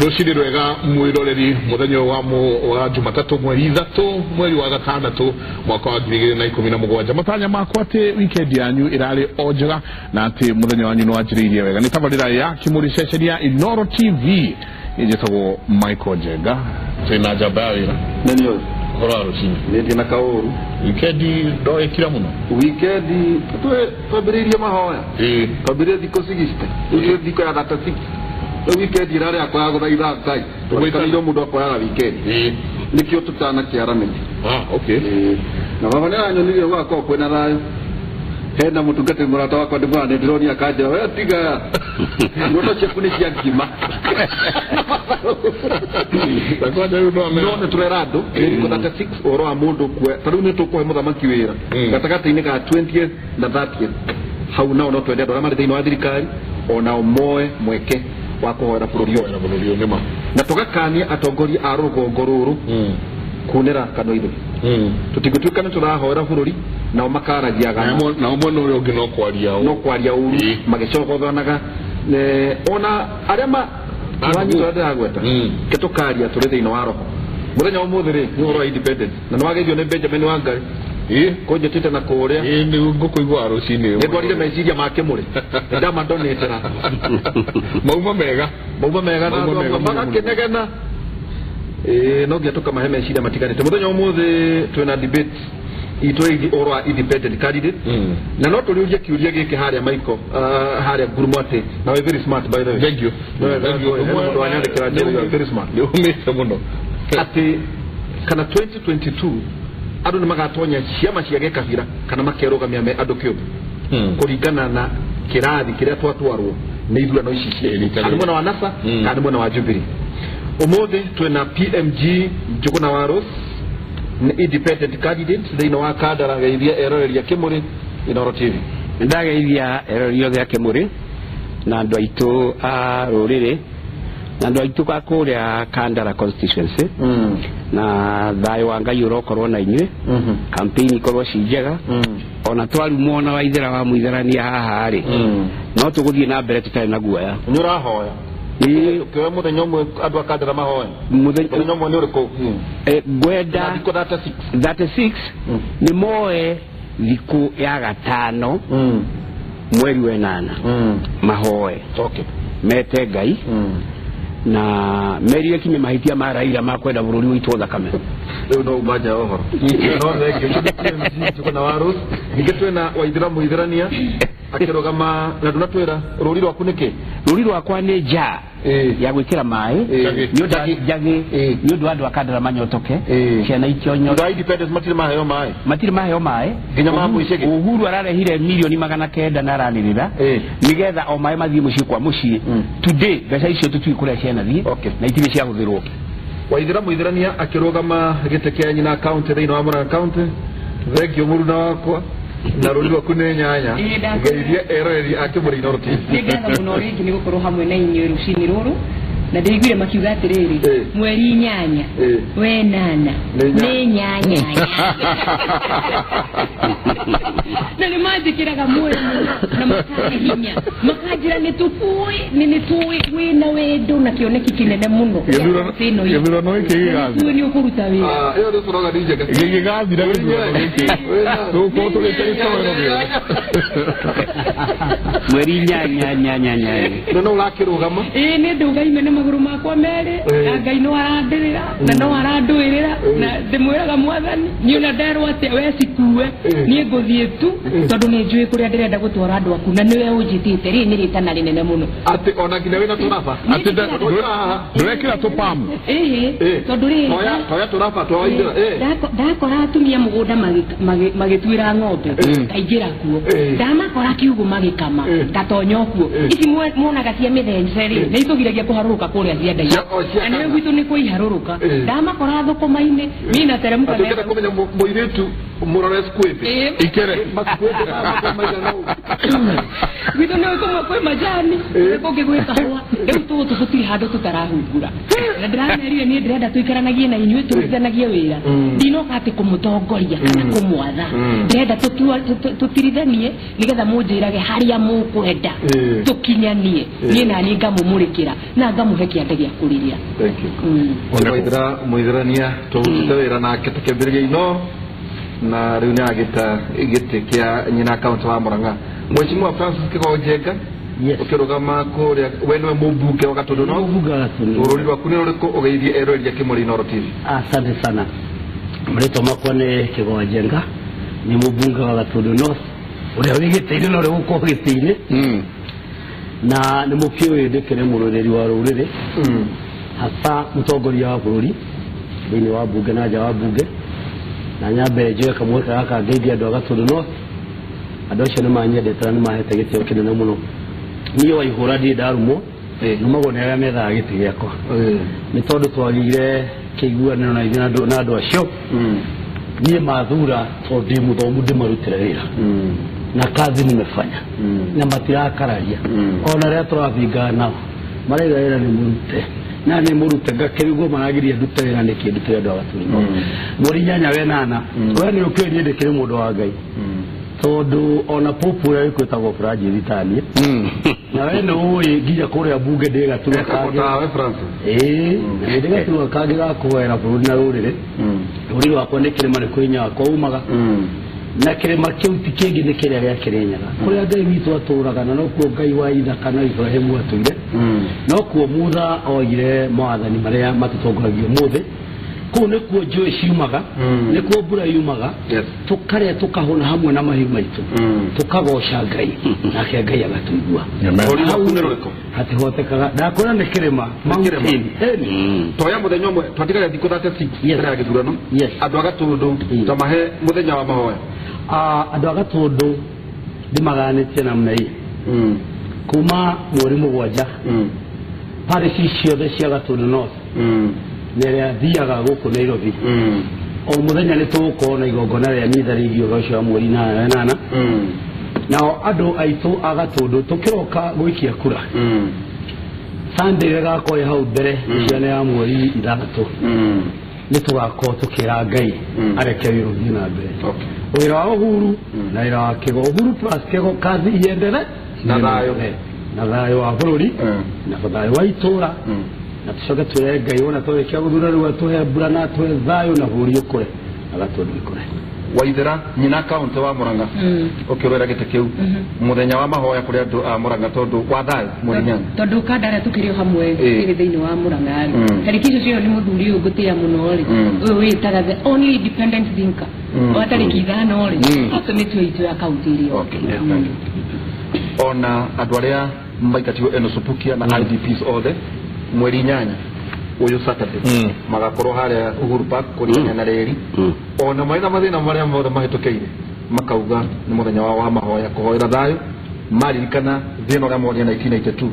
Rũcinĩ rwega mwĩroreri mũthenya wa Jumatatũ mweri 3 mweri wa 6 mwaka wa 2017. Matanya makwa atĩ weekend yanyu ĩrarĩ o njega na atĩ mũthenya wanyu nĩ wanjĩrĩirie wega. Nĩ tabarĩra ya Kimuri ceceni ya Inooro TV ĩnjĩtagwo Michael Njenga, twĩna njamba ya wĩra. Nĩ nĩ ũhoro wa rũcinĩ? Nĩ na kaũru. Weekend ndoĩkira mũno. Weekend twambĩrĩirie mahoya. Twambĩrĩirie thikũ 60. Rĩu thikũ ya 36. Weekend irarĩ yakwa ya gũthaitha Ngai. Tũgwĩtanĩire mũndũ akoyaga weekend. Nĩkĩo tũtanakĩaranĩria. Okay. Na baba nĩ aranyonirie gwakorwo kwĩna thayũ. Hena mũtungatĩri mũrata wakwa ndĩmwĩra nĩ ndĩronia akanjĩra we tiga ndoto ciaku nĩ cia ngima. No nĩ tũrera andũ thikũ 36 ũhoro wa mũndũ kuoya. Ta rĩu nĩ tũkũhe mũthamaki wĩra gatagatĩ-inĩ ga 20th na 30th. Hau nao no twende andũ arĩa marĩ thĩinĩ wa thirikari onao moe mweke wa kũhoera bũrũri ũyũ. Na tũgakania atongoria a rũgongo rũrũ kunĩra kanua ithũri. Tũtingĩtuĩka nĩ tũrahoera bũrũri nao makaragia gana. Nao mwena ũrĩa ũngĩ no kwaria ũru magĩcogothanaga. Ona arĩa wanyitwo ndĩragweta ke tũkaria tũrĩ thĩinĩ wa roho. Mũthenya wa ũmũthĩ rĩ nĩ ũhoro wa independence na nĩ wageithio nĩ Benjamin Wangari. Kũnjĩtĩte na kũrĩa. Nĩ ngũkũigua rũcinĩ. Nĩ ndwarire meciria ma Kĩmũrĩ. Ndamadonĩtera. Mauma mega. Mauma mega na magakĩnegena. No nginya tũkamahe meciria matiganĩte. Mũthenya wa ũmũthĩ twĩna debate itũ ĩgiĩ ũhoro wa independent candidate. Na no tũrĩũrie kĩũria gĩkĩ harĩa Michael, harĩa ngurumo atĩ na wĩ very smart by the way. Thank you. Thank you. Mũndũ wanyandĩkĩra njĩra you are very smart. Nĩ ũmĩte mũno. Atĩ kana 2022 andũ nĩ magatonya ciama cia gĩkabira kana makerũgamia me andũ kĩũmbe kũringana na kĩrathi kĩrĩa twatwarwo nĩ ithurano ici cia kana mwena wa NASA kana mwena wa Jubilee. Ũmũthĩ twĩna PMG Njũgũna wa Rose nĩ independent candidate thĩinĩ wa Kandara. Geithia eroreri a Kĩmũrĩ Inooro TV. Ndageithia eroreri othe a Kĩmũrĩ na andũ aitũ a rũrĩrĩ na andũ aitũ a kũrĩa Kandara constituency. Na thayũ wa Ngai ũrokorwo na inyuĩ. Campaign ikorwo ci njega. Ona twarumwo na Waithera wa mũitherania haha rĩ, no tũgũthiĩ na mbere tũtarĩ na guoya. Nĩ ũrahoya? Ũkĩoya mũthenya ũmwe andũ a Kandara mahoya. Mũthenya ũmwe nĩ ũrĩkũ? Ngwenda thikũ 36. 36 nĩ moe thikũ ya 5 mweri wa 8 mahoe. Okay. Mete Ngai na merire kinye mahitia ma Raila ma kwenda bũrũri witũ thakame. Rĩu no umanja ũhoro. No thengio. Njũgũna wa Rose. Ningĩ twĩna Waithera mũitherania akĩrũgama na ndũnatwĩra rũri rwaku nĩkĩ? Rũri rwakwa nĩ nja ya gwĩkĩra maĩ nĩ ũndũ wa andũ a Kandara manyotoke ciana ikĩonyo. Andũ a independence matirĩ maheo maĩ. Matirĩ maheo maĩ nginya ma mũicĩgĩ. Uhuru ararehire milioni 900 na aranĩrĩra nĩgetha o maĩ mathiĩ mũciĩ kwa mũciĩ. Today mbeca icio tũtiũĩ kũrĩa cianathiĩ na itirĩ ciahũthĩrwo. Waithera mũitherania akĩrũgama gĩtĩ kĩa nyina county thĩinĩ wa Murang'a county. Thengio mũruna wakwa na rũri rwaku nĩ nyanya. Geithia eroreri a Kĩmũrĩ Inooro TV. Nĩ ngatho mũno rĩngĩ nĩ gũkorwo hamwe na inyuĩ rũcinĩ rũrũ. Na ndĩiguire makiuga atĩrĩrĩ mweri 8 we 8 nĩ nyanya. Na nĩ manjĩkĩraga muoyo mũno na makahe hinya makanjĩra nĩ tũkũĩ nĩ tũĩ wĩna wendo na kĩoneki kĩnene mũno. Gĩthurano gĩkĩ gĩgathira. Nĩ ũkũruta wĩra. Ĩyo nĩ slogan njega. Gĩgĩgathira gĩthurano gĩkĩ. Tũgũkorwo tũrĩte gĩtoero gĩothe. Mweri 8. No ũrakĩrũgama? Ĩĩ nĩ ndũgaime na magũrũ makwa merĩ na Ngai no arandĩrĩra na no arandũĩrĩra na ndĩmwĩraga mwathani niĩ ona nderwo atĩa we cikue niĩ ngũthiĩ tu tondũ nĩ njũĩ kũrĩa ndĩrenda gũtwara andũ aku na nĩwe ũnjĩtĩte. Rĩrĩ nĩ rĩtana rĩnene mũno. Atĩ ona nginya wĩna tũraba? Atĩ ndũrekĩra tũpamu? Ĩhĩ tondũ rĩrĩ toya tũraba twa Waithera. Ndakora atumia mũgũnda magĩtuĩra ng'ombe ngaingĩra kuo, ndamakora kiugũ magĩkama ngatonya kuo. Ici muonaga cia mĩthence rĩ nĩ itũgiragia kũharũrũka kũrĩa cianda-inĩ na nĩwe gwitũ nĩ kũiharũrũka. Ndamakora thũkũma-inĩ niĩ nateremka. Atĩ kũmenya mũirĩtu mũrore squid ikere gwitũ nĩ kũmwe kwĩ majani kũngĩ gwĩ kahũa. Rĩu tũtũ tũtirĩ handũ tũtarahungura. Na ndĩramerire niĩ ndĩrenda tũikaranagie na inyuĩ tũrutithanagie wĩra. Ndinoka atĩ kũmũtongoria kana kũmwatha. Ndĩrenda tũtirithanie nĩgetha mũnjĩrage harĩa mũkwenda tũkinyanie. Niĩ naniĩ ngamũmũrĩkĩra na ngamũhe kĩande gĩa kũrĩrĩa. Thank you. Mũithĩrania tũrutĩte wĩra nake tũkĩambĩrĩria ino na rĩu nĩ agĩta gĩtĩ kĩa nyina kaunti wa Murang'a. Mheshimiwa Francis Kĩgongo Njenga, ũkĩrũgama kũrĩa we nĩwe mũmbunge wa Gatũndũ no rũrũri rwaku nĩ rũrĩkũ ũgeithie eroreri a Kĩmũrĩ Inooro TV? Asante sana. Marĩtwa makwa nĩ Kĩgongo Njenga, nĩ mũmbunge wa Gatũndũ North ũrĩa wĩ gĩtĩ-inĩ na ũrĩa ũgũkorwo gĩtĩ-inĩ, na nĩ mũkĩũĩ ndĩkĩrĩ mũrũĩrĩri wa rũrĩrĩ, hasa mũtongoria wa bũrũri thĩinĩ wa bunge na nja wa bunge. Na nyambe njoe kamweke gaka ngeithie andũ a Gatũndũ North. Andũ acio nĩ manyendete na nĩ mahete gĩtĩo kĩnene mũno. Niĩ Waihũra ndirĩ ndarumwo, numagwo nĩ arĩa methaga gĩtĩ gĩakwa, nĩ tondũ twagĩire kĩiguanĩro na ithuĩ na andũ acio. Niĩ mathura tondũ ndĩ mũthomu ndĩmarutĩre wĩra na kazi nimefanya na matirakararia. Ona rĩrĩa tũrabingana nao maraiga wĩra nĩ mũrute na nĩ mũrute ngakĩrigwo maragiria ndute wĩra nĩkĩ ndutĩre andũ a Gatũndũ. Mweri 8 wenana we nĩ ũkĩũĩ niĩ ndĩkĩrĩ mũndũ wa Ngai, tondũ ona popu ũrĩa wĩkwĩtagwo Francis tanie na we nĩ ũĩ nginya kũrĩa bunge ndĩ gaturwa kangĩ. Ĩĩ ndĩ gaturwa kangĩ ga kũhoera bũrũri na rũrĩrĩ. Rũrĩrĩ rwakwa nĩ kĩrĩma nĩ kwĩ hinya wakwa umaga, na kĩrĩma kĩu ti kĩngĩ nĩ kĩrĩa gĩa Kĩrĩnyaga kũrĩa Ngai witũ atũraga, na nokuo Ngai wa Ithaka na Ibrahimu atũire, nokuo Mutha oigire mawathani marĩa matũtongoragia ũmũthĩ. Kũu nĩkuo njũĩ ciumaga, nĩkuo mbura yumaga, tũkarĩa tũkahũna hamwe na mahiũ maitũ, tũkagoca Ngai nake Ngai agatũigua. Hatihotekaga ndakwĩra nĩ kĩrĩma mountain. Toya mũthenya ũmwe twatigaria thikũ 36 mbere ya gĩthurano, andũ a Gatũndũ tamahe mũthenya wa mahoya. Andũ a Gatũndũ ndĩmaganĩtie namna hii kuma mweri 7 parish ciothe cia Gatũndũ North na ĩrĩa thiaga gũkũ Nairobi, o mũthenya nĩ tũgũkorwo na igongona rĩa mitha rĩgiĩ ũhoro ũcio wa mweri 8. Nao andũ aitũ a Gatũndũ tũkĩroka gũikia kura Sunday ĩrĩa ĩgakorwo ĩ hau mbere ciana ya mweri 6 nĩ tũgakorwo tũkĩra Ngai areke wĩra ũthiĩ na mbere, wĩra wa Uhuru na wĩra wa Kĩgo. Uhuru plus Kĩgo, kazi iendelee na thayũ, na thayũ wa bũrũri na thayũ wa itũra, na tũcoke twĩre Ngai wona twarĩkia gũthura rĩu atũhe mbura na atũhe thayũ na bũrũri ũkũre na Gatũndũ ĩkũre. Waithera nyina kaunti wa Murang'a ũkĩrũĩra gĩtĩ kĩu mũthenya wa mahoya kũrĩ andũ a Murang'a tondũ wa thayũ mweri 8, tondũ kandara tũkĩrĩ o hamwe tũkĩrĩ thĩinĩ wa Murang'a rĩ, tarĩki icio ciothe nĩ mũthuri ũyũ ngũtĩĩa mũno rĩ, ũyũ wĩtaga the only independent thinker wa tarĩki 5 rĩ, acio nĩtuo itũ ya kaunti ĩrĩ. Ona andũ arĩa maikatirwo Enosupukia na IDPs othe mweri 8 ũyũ Saturday magakorwo harĩa Uhuru Park kũringana na reri, ona marĩ na mathĩna marĩa mothe mahĩtũkĩire makauga nĩ mũthenya wao wa mahoya kũhoera thayũ, maririkana thĩna ũrĩa monire 1992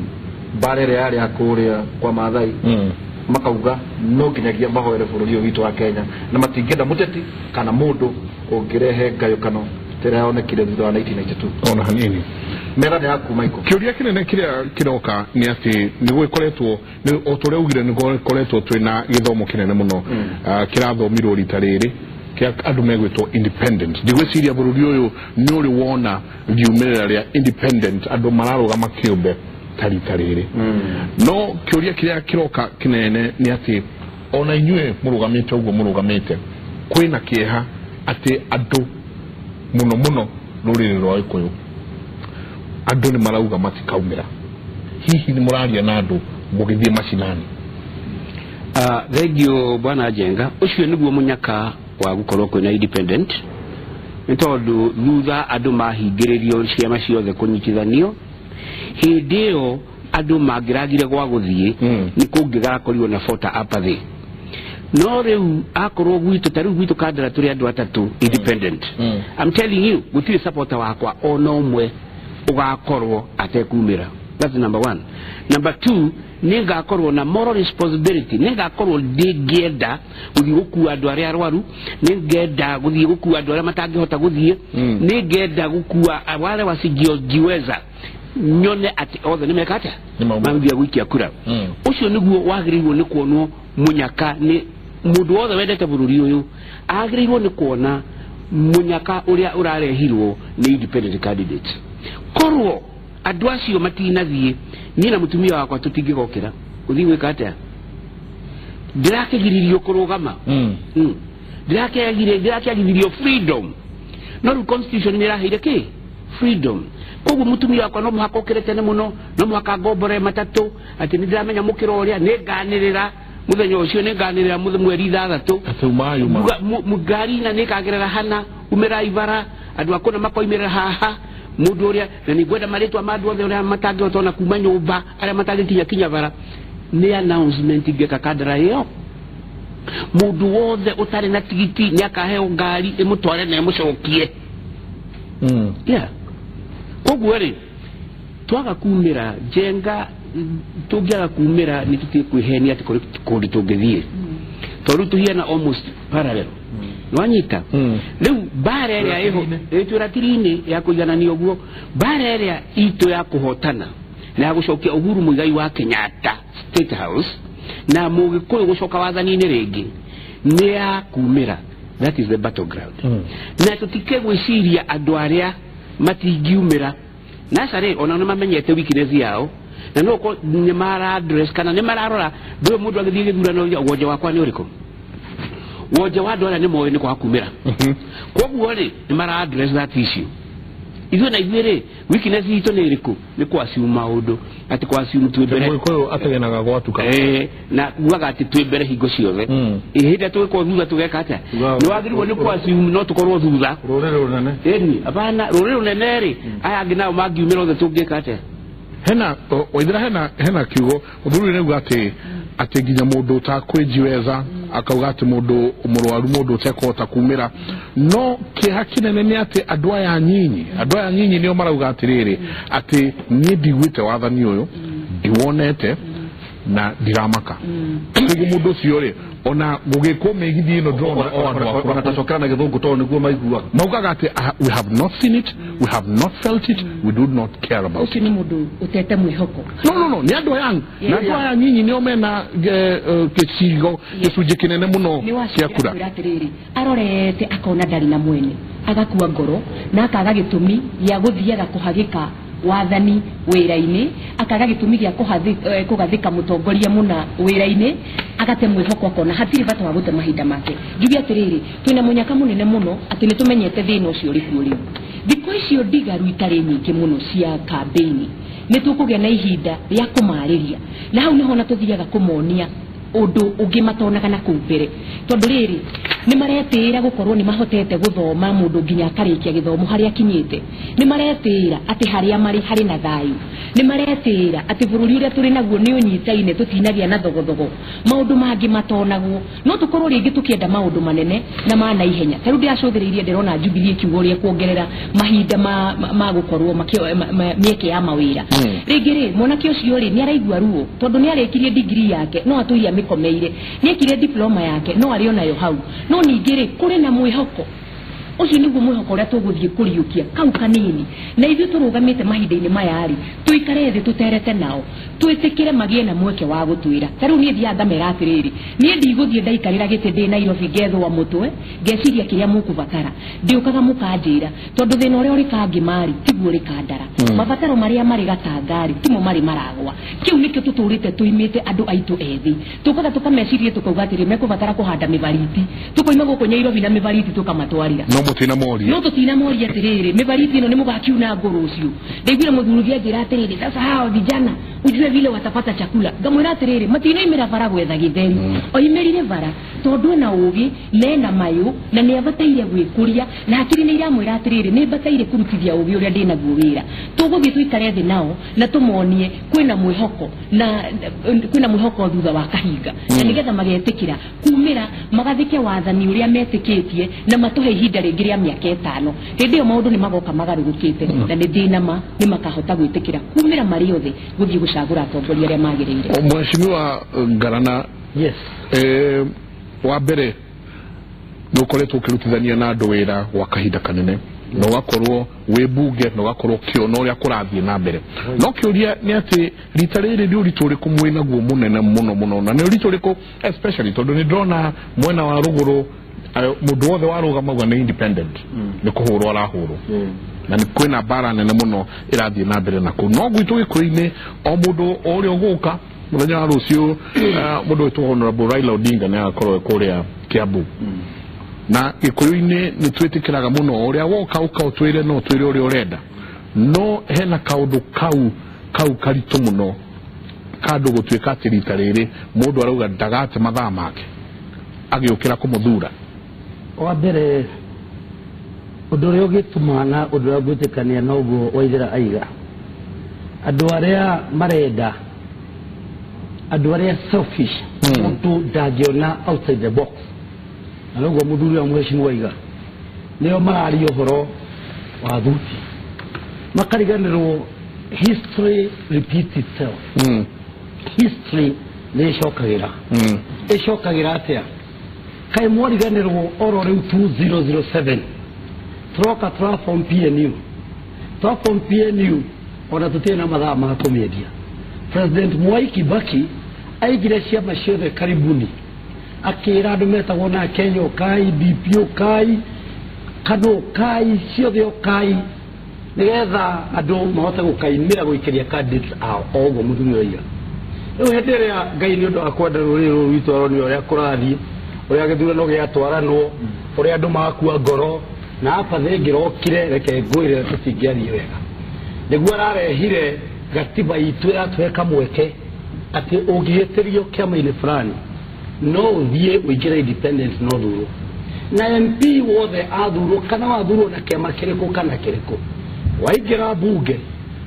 mbara ĩrĩa yarĩ ya kũrĩa kwa Maathai, makauga no nginyagia mahoere bũrũri ũyũ witũ wa Kenya na matingĩenda mũteti kana mũndũ ũngĩrehe ngayũkano ta ĩrĩa yonekire thutha wa 1992 ona hanini. Metha nĩ yaku Michael. Kĩũria kĩnene kĩrĩa kĩroka nĩ atĩ nĩ gwĩkoretwo o ta ũrĩa ugire nĩ gwĩkoretwo twĩna gĩthomo kĩnene mũno kĩrathomirwo rita rĩrĩ kĩa andũ megwĩtwo independent. Ndigwĩciria bũrũri ũyũ nĩ ũrĩ wona riumĩrĩra rĩa independent andũ mararũgama kĩũmbe ta rita rĩrĩ. No kĩũria kĩrĩa kĩroka kĩnene nĩ atĩ ona inyuĩ mũrũgamĩte ũguo mũrũgamĩte, kwĩna kĩeha atĩ andũ mũno mũno rũrĩrĩ rwa Gĩkũyũ andũ nĩ marauga matikaumĩra. Hihi nĩ mũraria na andũ mũgĩthiĩ macinani? Thengio bwana Njenga, ũcio nĩguo mũnyaka wa gũkorwo kwĩna independent, nĩ tondũ thutha andũ mahingĩrĩrio ciama ciothe kũnyitithanio, hĩndĩ ĩyo andũ mangĩragire gwa gũthiĩ nĩ kũngĩgakorirwo na voter apathy. No rĩu akorwo gwitũ ta rĩu gwitũ Kandara tũrĩ andũ atatũ independent, I'm telling you gũtirĩ supporter wakwa ona ũmwe ũgakorwo atekumĩra. That's number one. Number two, nĩngakorwo na moral responsibility, nĩngakorwo ndĩngĩenda gũthiĩ gũkua andũ arĩa arwaru, nĩngenda gũthiĩ gũkua andũ arĩa matangĩhota gũthiĩ, nĩngenda gũkua wale wasiojiweza. Nyone atĩ othe nĩ meka atĩa? Mamithia gũikia kura. Ũcio nĩguo wagĩrĩirwo nĩ kuonwo mũnyaka nĩ mũndũ wothe wendete bũrũri ũyũ agĩrĩirwo nĩ kuona mũnyaka ũrĩa ũrarehirwo nĩ independent candidate. Korwo andũ acio matinathiĩ niĩ na mũtumia wakwa tũtingĩgokĩra ũthiĩ gwĩka atĩa? Ndĩrakĩgiririo kũrũgama. Ndĩrakĩagithirio freedom. No rĩu constitution nĩ ĩraheire kĩ? Freedom. Koguo mũtumia wakwa no mũhaka ũkĩre tene mũno, no mũhaka ngombore matatũ atĩ nĩ ndĩramenya mũkĩra ũrĩa nĩ nganĩrĩra mũthenya ũcio nĩ nganĩrĩra mweri 6 ngari na nĩ kagerera hana umĩra ibara andũ akũna makoimĩrĩra haha mũndũ ũrĩa na nĩ ngwenda marĩtwa ma andũ othe ũrĩa matangĩhota ona kuma nyũmba arĩa matangĩkinya kinya bara nĩ announcement ngĩka kandara ĩyo mũndũ wothe ũtarĩ na tigiti nĩ akaheo ngari ĩmũtware na ĩmũcokie. Yeah. Koguo rĩ twaga kumĩra njenga tũngĩaga kumĩra nĩ tũtige kwĩhenia atĩ kũrĩ kũndũ tũngĩthiĩ tondũ tũhiana almost parallel. Nĩwanyita? Rĩu mbara ĩrĩa ĩho ĩtwĩ ratiri-inĩ ya kũiganania ũguo mbara ĩrĩa itũ ya kũhotana na ya gũcokia Uhuru Muigai wa Kenyatta State House na Mũgĩkũyũ gũcoka wathani-inĩ rĩngĩ nĩ ya kumĩra. That is the battleground. Na tũtike gwĩciria andũ arĩa matingiumĩra nacarĩ ona nĩ mamenyete weakness yao na no ko nĩ mara address kana nĩ mararora ndũĩ mũndũ agĩthiĩ gĩthurano wonje wakwa nĩ ũrĩkũ wonje wa andũ arĩa nĩ moĩ nĩ kwaga kumĩra. Koguo rĩ nĩ mara address that issue. Ithuĩ na ithuĩ rĩ weakness itũ nĩ ĩrĩkũ? Nĩ kwasiu maũndũ atĩ kwasiu twĩ mbere Mũgĩkũyũ ategenaga gwatuka na ugaga atĩ twĩ mbere hingo ciothe hĩndĩ ĩrĩa tũgĩkorwo thutha tũgeka atĩa? Nĩ wagĩrĩirwo nĩ kwasiu no tũkorwo thutha rũrĩrĩ rũnene ĩni hapana rũrĩrĩ rũnene rĩ aya angĩ nao mangiumĩra othe tũngĩka atĩa? Hena Waithera hena kiugo mũthuri nĩ uga atĩ atĩ nginya mũndũ ũtakwĩjiweza akauga atĩ mũndũ mũrwaru mũndũ ũtekũhota kumĩra no kĩeha kĩnene nĩ atĩ andũ aya nyinyi nĩo marauga atĩrĩrĩ atĩ niĩ ndiguĩte wathani ũyũ ndiwonete na ndiramaka. Koguo mũndũ ũcio rĩ ona gũgĩkwo mĩgithi ĩno ndĩrona o andũ akũrũ ona tacokera na gĩthũngũ tondũ nĩguo maiguaga maugaga atĩ we have not seen it, we have not felt it, we do not care about it. Ũcio nĩ mũndũ ũtete mwĩhoko. No nĩ andũ aya na andũ aya nyinyi nĩo mena gĩcigo gĩcunjĩ kĩnene mũno kĩa kura. Atĩrĩrĩ arorete akona ndarĩ na mwene agakua ngoro na akaga gĩtũmi gĩa gũthiaga kũhagĩka wathani wĩra-inĩ akaga gĩtũmi gĩa kũgathĩka mũtongoria mũna wĩra-inĩ agate mwĩhoko akona hatirĩ bata wa gũte mahinda make. Njuge atĩrĩrĩ twĩna mũnyaka mũnene mũno atĩ nĩ tũmenyete thĩna ũcio ũrĩ kuo rĩu. Thikũ icio ndigaru itarĩ nyingĩ mũno cia kambĩini nĩ tũkũgĩa na ihinda rĩa kũmarĩria na hau nĩho na tũthiaga kũmonia ũndũ ũngĩ matonaga na kũu mbere tondũ rĩrĩ nĩ maretĩĩra gũkorwo nĩ mahotete gũthoma mũndũ nginya akarĩkia gĩthomo harĩa akinyĩte nĩ maretĩĩra atĩ harĩa marĩ harĩ na thayũ nĩ maretĩĩra atĩ bũrũri ũrĩa tũrĩ naguo nĩ ũnyitaine tũtinagĩa na thogothogo maũndũ mangĩ matonagwo no tũkorwo rĩngĩ tũkĩenda maũndũ manene na ma naihenya. Ta rĩu ndĩracũthĩrĩirie ndĩrona Jubilee ĩkiuga ũrĩa kuongerera mahinda ma gũkorwo mĩeke ya mawĩra. Rĩngĩ rĩ mwanake ũcio rĩ nĩ araigua ruo tondũ nĩ arĩkirie degree yake no atũire amĩkomeire nĩ ekire diploma yake no arĩ onayo hau no ningĩ rĩ kũrĩ na mwĩhoko ũcio nĩguo mwĩhoko ũrĩa tũgũthiĩ kũriũkia kau kanini na ithuĩ tũrũgamĩte mahinda-inĩ maya rĩ tũikare thĩ tũterete nao twĩtĩkĩre magĩe na mweke wa gũtwĩra. Ta rĩu niĩ thiaga ngamera atĩrĩrĩ niĩ ndigũthiĩ ndaikarĩra gĩtĩ ndĩ Nairobi ngethũa mũtwe ngeciria kĩrĩa mũkũbatara ndĩũkaga mũkanjĩra tondũ thĩna ũrĩa ũrĩ Kangĩmari tiguo ũrĩ Kandara mabataro marĩa marĩ Gatangari timo marĩ maragwa kĩu nĩkĩo tũtũrĩte tũimĩte andũ aitũ ethĩ tũkaga tũkameciria tũkauga atĩrĩ mekũbatara kũhanda mĩbariti tũkoima gũkũ Nairobi na mĩbariti tũkamatwarĩra no tũtina moria atĩrĩrĩ mĩbariti ĩno nĩ mũgakiuna ngũ rũciũ. Ndaiguire mũthuri anjĩra atĩrĩrĩ sasa hao vijana ujue vile watapata chakula ngamwĩra atĩrĩrĩ matinaimĩra bara gwetha gĩtheri oimĩrire bara tondũ ena ũgĩ mena mayũ na nĩ abataire gwĩkũria na hakiri nĩ iramwĩra atĩrĩrĩ nĩ bataire kũrutithia ũgĩ ũrĩa ndĩ naguo wĩra tũgũthiĩ tũikare thĩ nao na tũmonie kwĩna mwĩhoko na kwĩna mwĩhoko thutha wa kahinga na nĩgetha magetĩkĩra kumĩra magathĩke wathani ũrĩa metĩkĩtie na matũhe ihinda rĩngĩ rĩa mĩaka 5 hĩndĩ ĩyo maũndũ nĩ magoka magarũrũkĩte na nĩ thĩna ma nĩ makahota gwĩtĩkĩra kumĩra marĩ othe gũthiĩ gũcagũra atongoria arĩa magĩrĩire. Mheshimiwa Ngarana, yes, wa mbere nĩ ũkoretwo ũkĩrutithania na andũ wĩra gwa kahinda kanene Na ũgakorwo wĩ bunge na ũgakorwo ũkĩona ũrĩa kũrathiĩ na mbere. No kĩũria nĩ atĩ rita rĩrĩ nĩ ũritũ ũrĩkũ mwĩnaguo mũnene mũno mũno, na nĩ ũritũ ũrĩkũ especially tondũ nĩ ndĩrona mwena wa rũgũrũ mũndũ wothe warũgama nĩ independent, nĩ kũhũrwo arahũrwo, na nĩ kwĩna mbara nene mũno ĩrathiĩ na mbere na kũu. No gwitũ Gĩkũyũ-inĩ o mũndũ o ũrĩa ũgũka mũthenya wa rũciũ, mũndũ wĩtwo Honorable Raila Odinga nĩ agakorwo e kũrĩa Kiambu. Na Gĩkũyũ-inĩ nĩ twĩtĩkĩraga mũno ũrĩa woka ũka ũtwĩre no ũtwĩre ũrĩa ũrenda, no hena kaũndũ kau karitũ mũno kandũ gũtuĩka atĩ rita rĩrĩ mũndũ arauga ndagate mathaa make agĩũkĩra kũmũthura. Wa mbere ũndũ ũrĩa ũgĩtũma na ũndũ ũrĩa ngwĩtĩkania noguo Waithera aiga, andũ arĩa marenda, andũ arĩa selfish, mũndũ ndangĩona outside the box, na noguo mũthuri wa mheshimiwa aiga, nĩo mararia ũhoro wa thuti, makariganĩrwo history repeats itself. History nĩ ĩcokagĩra. Ĩcokagĩra atĩa? Kaĩ mwariganĩrwo oro rĩu 2007 tũroka tũraform PNU, twaform PNU ona tũtirĩ na mathaa ma kũmĩendia. President Mwai Kibaki aigire ciama ciothe karibuni, akĩra andũ metagwo na Kenya ũkai, DP ũkai, KANU ũkai, ciothe ũkai, nĩgetha andũ mahote gũkaimĩra gũikĩria candidates ao o ũguo mũthuri oiga. Rĩu hĩndĩ ĩrĩa Ngai nĩ ũndũ wa kwenda rũrĩrĩ rũrũ rwitũ aronire ũrĩa kũrathiĩ, ũrĩa gĩthurano gĩatwaranwo, ũrĩa andũ makua ngoro, na apathy ĩngĩrokire, reke ngwĩre tũtingĩathiĩ wega. Nĩguo ararehire gatiba itũ ĩratũhe kamweke atĩ ũngĩhĩtĩrio kĩama-inĩ fulani no ũthiĩ ũingĩre independent no thurwo. Na MP wothe athurwo kana wathurwo na kĩama kĩrĩkũ kana kĩrĩkũ, waingĩra bunge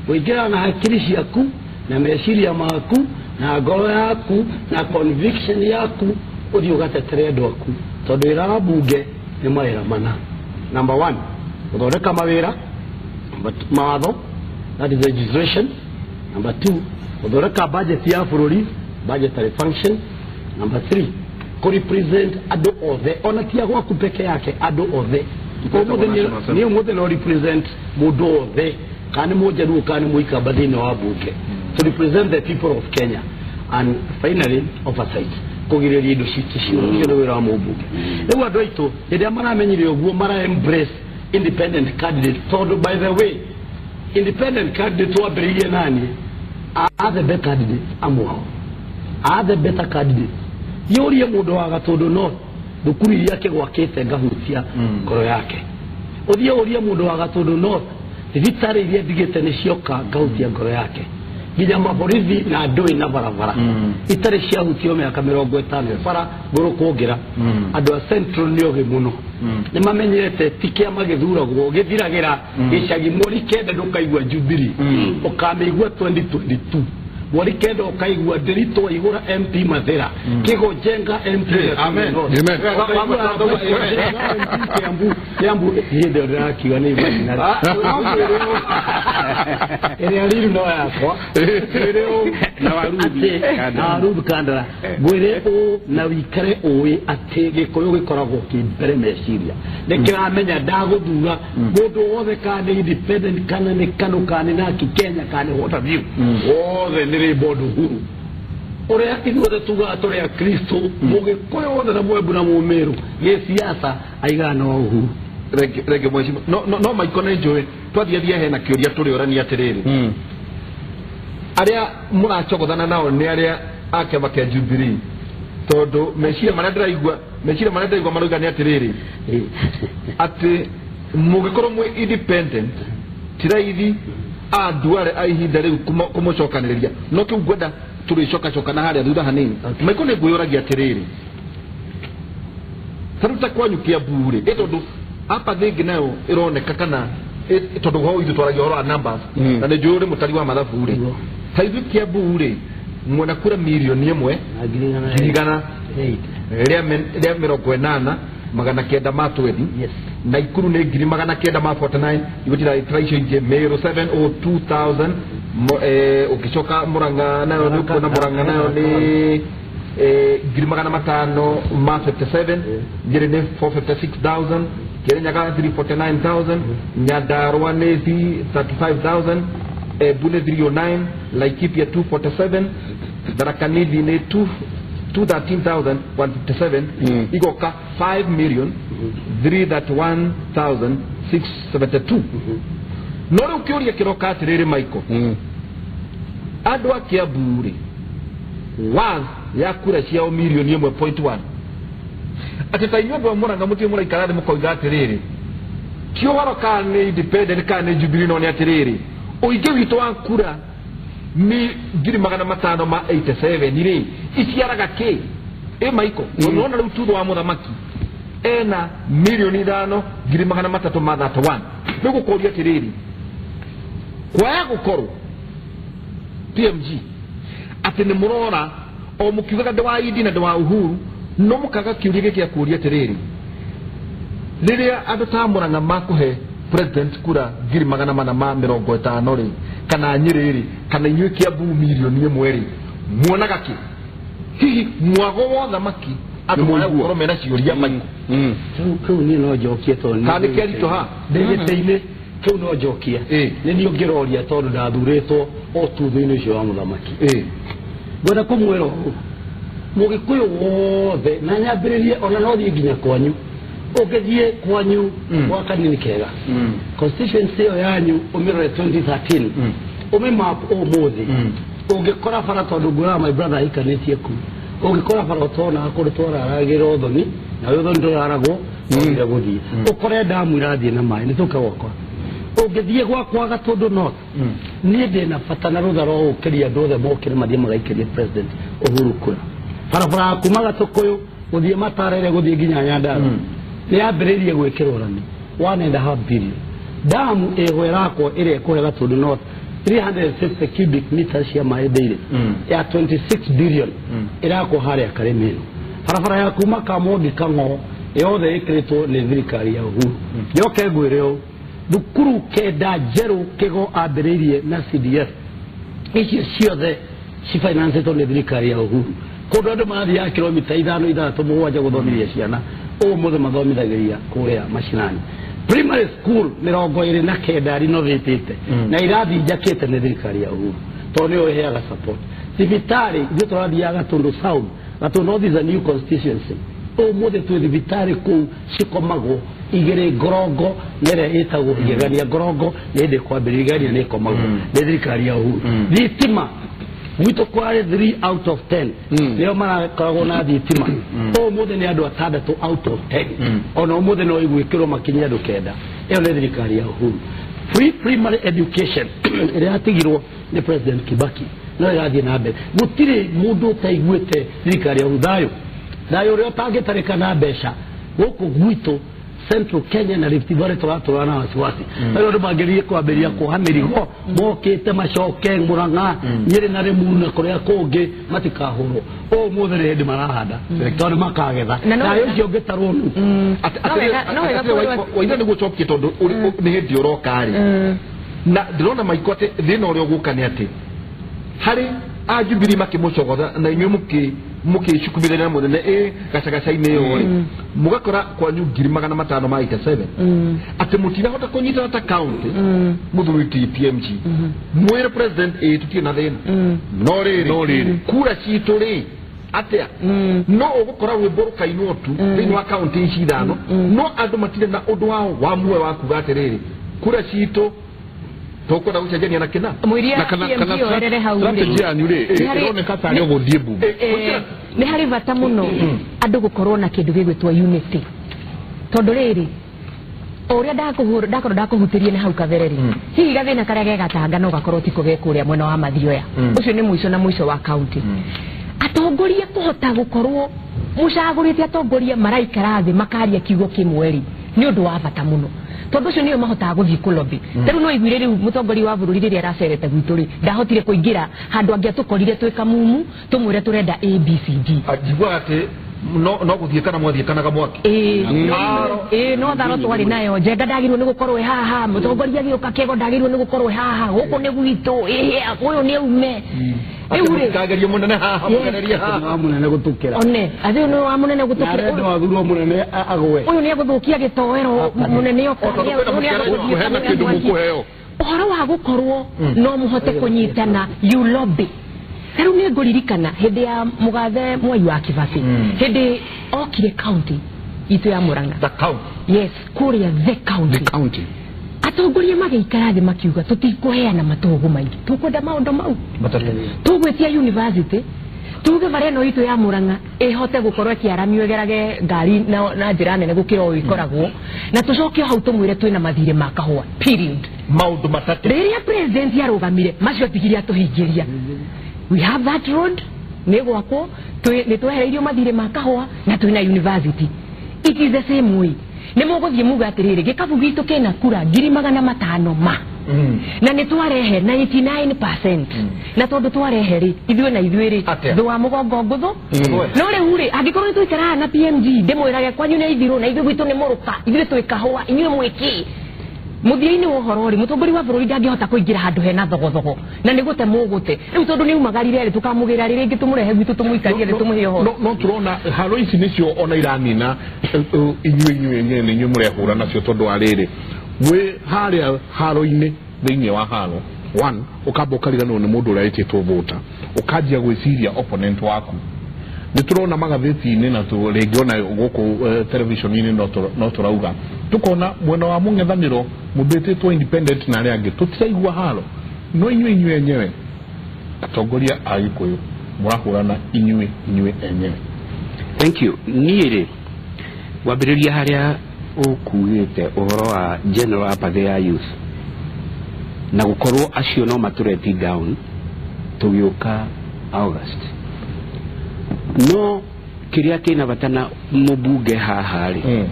ũingĩra na hakiri ciaku na meciria maku na ngoro yaku na conviction yaku, ũthiĩ ũgatetere andũ aku, tondũ wĩra wa bunge nĩ mawĩra mana. Number 1, gũthondeka mawĩra mawatho, that is legislation. Number 2, gũthondeka budget ya bũrũri, budgetary function. Number 3, kũ-represent andũ othe, ona ti a gwaku peke yake, andũ othe. Niĩ ũmũthĩ no represent mũndũ othe, kana nĩ Mũnjaruo kana nĩ Mũikamba thĩinĩ wa bunge, to represent the people of Kenya. And finally, oversight, kũgirĩrĩria indo cicio, ũcio nĩ wĩra wa mũmbunge. Rĩu andũ aitũ hĩndĩ ĩrĩa maramenyire ũguo mara embrace independent candidate, tondũ by the way independent candidate wambĩrĩirie nani are the better candidates, amwe ao are the better candidates. Yũrie mũndũ wa Gatũndũ North thukuru iria kĩgwakĩte ngahutia ngoro yake, ũthiĩ ũrie mũndũ wa Gatũndũ North thibitarĩ iria ndigĩte nĩ cioka ngahutia ngoro yake, nginya maborithi na ndũĩ na barabara itarĩ ciahutio mĩaka 50 bara ngũrũ kũngĩra. Andũ a Central nĩ ogĩ mũno, nĩ mamenyete ti kĩama gĩthuragwo gĩthiragĩra gĩcagi. Mweri 9 ndũkaigua Jubilee, ũkamĩigua 2022. Mweri 9 ũkaigua Ndĩritũ Waigũra MP Mathĩra, Kĩgũnjenga MP. Amen. Kiambu, Kiambu hĩndĩ ĩyo ndĩrakiuga nĩ imaginary ĩrĩa rĩu no yakwa na Waruthi na Waruthi Kandara. Ngwĩre ũũ na wĩikare ũĩ atĩ Gĩkũyũ gĩkoragwo kĩ mbere meciria, nĩ kĩramenya ndagũthura mũndũ wothe, kana nĩ independent kana nĩ KANU kana nĩ Naki Kenya kana nĩ what have you, wothe nĩ rĩmbo huru. Ũrĩa ithuothe tugaga tũrĩ Akristo, Mũgĩkũyũ wothe na Mwembu na Mũmĩrũ gĩciaca aigaga no uhuru. Renge mheshimiwa, no maiko nĩ njũĩ twathiathia hena kĩũria tũrĩorania atĩrĩrĩ, arĩa mũracogothana nao nĩ arĩa a kĩama kĩa Jubilee, tondũ meciria marĩa ndĩraigua marauga nĩ atĩrĩrĩ atĩ mũngĩkorwo mwĩ independent ti raithi andũ arĩa a ihinda rĩu kũmũcokanĩrĩria. No kĩu ngwenda tũrĩcokacoka na harĩa thutha hanini. Maiko nĩ ngwĩyũragia atĩrĩrĩ, tarĩu ta kwanyu Kiambu rĩ, ĩ tondũ apa thĩngĩ nayo ĩroneka kana tondũ ho ithuĩ twaragia ũhoro wa numbers, na nĩ njũĩ ũrĩ mũtari wa mathabu rĩ, ta ithuĩ Kiambu rĩ mwena kura mirioni 1 ngiri 180 920, Naikuru nĩ 949, igũtira icio ingĩ Meru 702,000, ũgĩcoka Murang'a nayo nĩ ũkuona Murang'a nayo nĩ 557, Nyeri nĩ 456,000, Kirinyaga 349,000, Nyandarua nĩ 35,000, Embu nĩ 309, Laikipia 247, Tharaka Nithi nĩ 213,157, igoka 5,331,672. No rĩu kĩũria kĩroka atĩrĩrĩ Michael, andũ a Kiambu rĩ, worth ya kura ciao mirioni 1.1, atĩ ta inyuĩ andũ a Murang'a mũtirĩ mũraikara thĩ mũkoiga atĩrĩrĩ, ti ũhoro kana nĩ independent kana nĩ Jubilee, no nĩ atĩrĩrĩ, ũingĩ witũ wa kura ni 587 rĩ, iciaraga kĩ? Ĩ Michael, nona rĩu tutho wa mũthamaki ena 5,331,000. Rĩu gũkũria atĩrĩrĩ, kwaya gũkorwo PMG atĩ nĩ mũrora o mũkiugaga ndĩ wa Idi na ndĩ wa Uhuru, no mũkaga kĩũria gĩkĩ gĩa kũũria atĩrĩrĩ, rĩrĩa andũ ta Murang'a makũhe president kura 450 rĩ, kana Nyĩrĩ rĩ, kana inyuĩ Kiambu 1 million rĩ, muonaga kĩ? Hihi mwago wa ũthamaki andũ maya gũkorwo mena ciũria, Michael? Kĩu niĩ no njokie tondũ Kana nĩ kĩaritũha? Ndĩ gĩtĩ-inĩ kĩu no njokie. Nĩ niĩ ũngĩroria tondũ ndathurĩtwo o tutho-inĩ ũcio wa mũthamaki. Ngwenda kũmwĩra ũũ, mũgĩkũyũ wothe, na nyambĩrĩrie ona no thiĩ nginya kwanyu, ũngĩthiĩ kwanyu gwa Kanini Kega constituency ĩyo yanyu, ũmĩrore 2013, ũmĩmap ũmũthĩ, ũngĩkora bara, tondũ nguonaga my brother aikanĩtie kuu, ũngĩkora bara ũtonaga kũndũ twararagĩra ũthoni, na ũthoni ndũraragwo wagire gũthiĩ ũkore ndamu irathiĩ na maĩ. Nĩ tũke gwakwa, ũngĩthiĩ gwakwa Gatũndũ North, niĩ ndĩna bata na rũtha rwa gũkĩria andũ othe mokĩre mathiĩ magaikĩrie President Uhuru kura. Barabara ya kuma Gatũkũyũ gũthiĩ Matarere gũthiĩ nginya Nyandarua nĩ yambĩrĩirie gwĩkĩrwo rami 1.5 billion. Damu ĩho ĩrakwo ĩrĩa ĩkũhe Gatũndũ North 350 cubic meters cia maĩ daily ya 26 billion ĩrakwo harĩa Karĩmĩno. Barabara ya kuma Kamwangi Kang'o yothe ĩkĩrĩtwo nĩ thirikari ya Uhuru. Njoke ngwĩre ũũ, thukuru 9 njerũ Kĩgo ambĩrĩirie na CDF, icio ciothe cifinancĩtwo nĩ thirikari ya Uhuru. Kũndũ andũ marathiaga kilomita 5, 6, 7 gũthomithia ciana, ũmũthĩ mathomithagĩria kũrĩa macinani. Primary school 29 rinovatĩte na irathi njakĩte nĩ thirikari ya Uhuru, tondũ nĩyo ĩheaga support. Thibitarĩ, ithuĩ tũrathiaga Gatũndũ South, Gatũndũ North is a new constituency, ũmũthĩ twĩ thibitarĩ kũu cikomagwo igĩrĩ, Ngorongo na ĩrĩa ĩtagwo Igegania. Ngorongo nĩ hĩndĩ kwambĩrĩria, Igegania nĩ ĩkomagwo nĩ thirikari ya Uhuru. Thitima gwitũ kwarĩ 3 out of 10 nĩo marakoragwo na thitima, ũmũthĩ nĩ andũ 6 out of 10. Ona ũmũthĩ no igwĩkĩrwo makinyie andũ 9. Ĩyo nĩ thirikari ya Uhuru. Free primary education ĩrĩa yatigirwo nĩ President Kibaki no ĩrathiĩ na mbere. Gũtirĩ mũndũ ũtaiguĩte thirikari ya Uhuru. Thayũ, thayũ ũrĩa ũtangĩtarĩka na mbeca. Gũkũ gwitũ Central Kenya na Rift Valley tũratũra na wasiwasi. Rĩu andũ mangĩrĩrie kwambĩrĩria kuoha mĩrigo mokĩte macoke Murang'a, Nyĩrĩ na Rĩmuru na kũrĩa kũngĩ matikahũrwo. Ũmũthĩ nĩ hĩndĩ marahanda tondũ makagetha. Thayũ ũcio ũngĩtarwo nũ? No wega Waitha nĩguo cokie, tondũ nĩ hĩndĩ ũroka rĩ, na ndĩrona maiko atĩ thĩna ũrĩa ũgũka nĩ atĩ harĩ a Jubilee makĩmũcogotha na inyuĩ mũkĩcukumithania na mũnene ĩ gacagaca-inĩ ĩyo rĩ, mũgakora kwanyu 587,000 atĩ mũtirahota kũnyitana ta county. Mũthuri ti PMG, mwĩre president ĩ tũtirĩ na thĩna, no rĩrĩ, No rĩrĩ. kura citũ rĩ atĩa? No ũgũkora rwĩmbo rũkainwo tu thĩinĩ wa kaunti ici 5, no andũ matirĩ na ũndũ wao wa muoyo wa kuga atĩrĩrĩ, kura citũ tũkwenda gũcenjania na kĩna. Mũiria Na kana PMG kana oerere hau rĩ. Strategy yanyu rĩ, ĩroneka tarĩ ũgũthiĩ mbunge. Nĩ harĩ bata mũno andũ gũkorwo na kĩndũ gĩgwĩtwo unity, tondũ rĩrĩ, o ũrĩa ndakorwo ndakũhutĩrie na hau kabere rĩ, hihi gathĩna karĩa ge Gatanga no gakorwo tiko ge kũrĩa mwena wa Mathioya. Ũcio nĩ mũico na mũico wa kaunti. Atongoria kũhota gũkorwo mũcagũrĩte atongoria maraikara thĩ makaria kiugo kĩmwe rĩ, nĩ ũndũ wa bata mũno, tondũ ũcio nĩo mahotaga gũthiĩ kũlobby. Ta rĩu no iguire rĩu mũtongoria wa bũrũri rĩrĩa aracerete gwitũ rĩ, ndahotire kũingĩra handũ angĩatũkorire twĩ kamumu tũmwĩre tũrenda ABCD. Njiguaga atĩ No guthiĩkana mwathiĩkanaga mwaki. Ĩĩ no tharo twarĩ nayo Njenga ndagĩrĩirwo nĩ gũkorwo ĩ haha, mũtongoria gĩũka Kĩgo ndagĩrĩirwo nĩ gũkorwo ĩ haha, gũkũ nĩ gwitũ, ũyũ nĩ aume. Rĩu rĩ kagerio munene haha mugererie haha munene gutukira one athi nĩ wa munene gutukira na wathurwo munene agwe uyu nĩ egũthũkia gĩtoero munene oka hena kĩndũ mũkũheo ũhoro wa gũkorwo no mũhote kũnyitana you lobby. Rĩu nĩ ngũririkana hĩndĩ ya mũgathe Mwai wa Kibaki hĩndĩ okire county itũ ya Murang'a, the county, yes, kũrĩa the county, the county atongoria magĩikara thĩ makiuga tũtikũheana matũgũ maingĩ, tũkwenda maũndũ mau tũgwĩtia university tuge barĩa ĩno itũ ya Murang'a ĩhote gũkorwo ĩkĩaramio ĩgerage ngari na njĩra nene gũkĩra ũũ ĩkoragwo, na tũcoke o hau tũmwĩre twĩna mathirĩ ma kahũa period. Maũndũ matatũ rĩrĩa president arũgamire macio atigire atũhingĩria. We have that road nĩ gwakwo, nĩ twehereirio mathirĩ ma kahũa na twĩna university. It is the same way. Nĩ mũgũthiĩ muga atĩrĩrĩ gĩkabu gitũ kĩna kura 500,000 ma na nĩ twarehe 99% na tondũ twarehe rĩ ithuĩ na ithuĩ rĩ thũ wa mũgongo ngũthũ. No rĩu rĩ angĩkorwo nĩ tũikaraga na PMG ndĩmwĩrage kwanyu nĩ ithirũ na ithuĩ gwitũ nĩ mũrũka, ithuĩ twĩ kahũa inyuĩ mwĩkĩ mũthia-inĩ wa ũhoro rĩ mũtongoria wa bũrũri ndangĩhota kũingĩra handũ hena thogothogo na nĩ gũte mũgũte. Rĩu tondũ nĩ umagarire rĩ tũkamũgĩra rĩ rĩngĩ tũmũrehe gwitũ tũmũikarie rĩ tũmũhe ũhoro. No tũrona haro ici nĩcio ona iranina inyuĩ inyuĩ enyewe nĩ inyuĩ mũrehũra nacio tondũ wa rĩrĩ mwĩ harĩa haro-inĩ thĩinĩ wa haro one ũkamba ũkariganĩrwo nĩ mũndũ ũrĩa wĩtĩtwo voter, ũkanjia gwĩciria opponent waku. Nĩ tũrona magathĩti-inĩ na rĩngĩ ona gũkũ television-inĩ no tũrauga tũkona mwena wa mũng'ethanĩro mũndũ wĩtĩtwo independent na arĩa angĩ tũtiraigua haro, no inyuĩ inyuĩ enyewe atongoria a Gĩkũyũ mũrahũrana inyuĩ inyuĩ enyewe. Thank you. Niĩ rĩ wambĩrĩria harĩa ũkugĩte ũhoro wa general apathy ya youth na gũkorwo acio no matũreti down tũgĩũka August. No kĩrĩa kĩna bata na mũbunge haha rĩ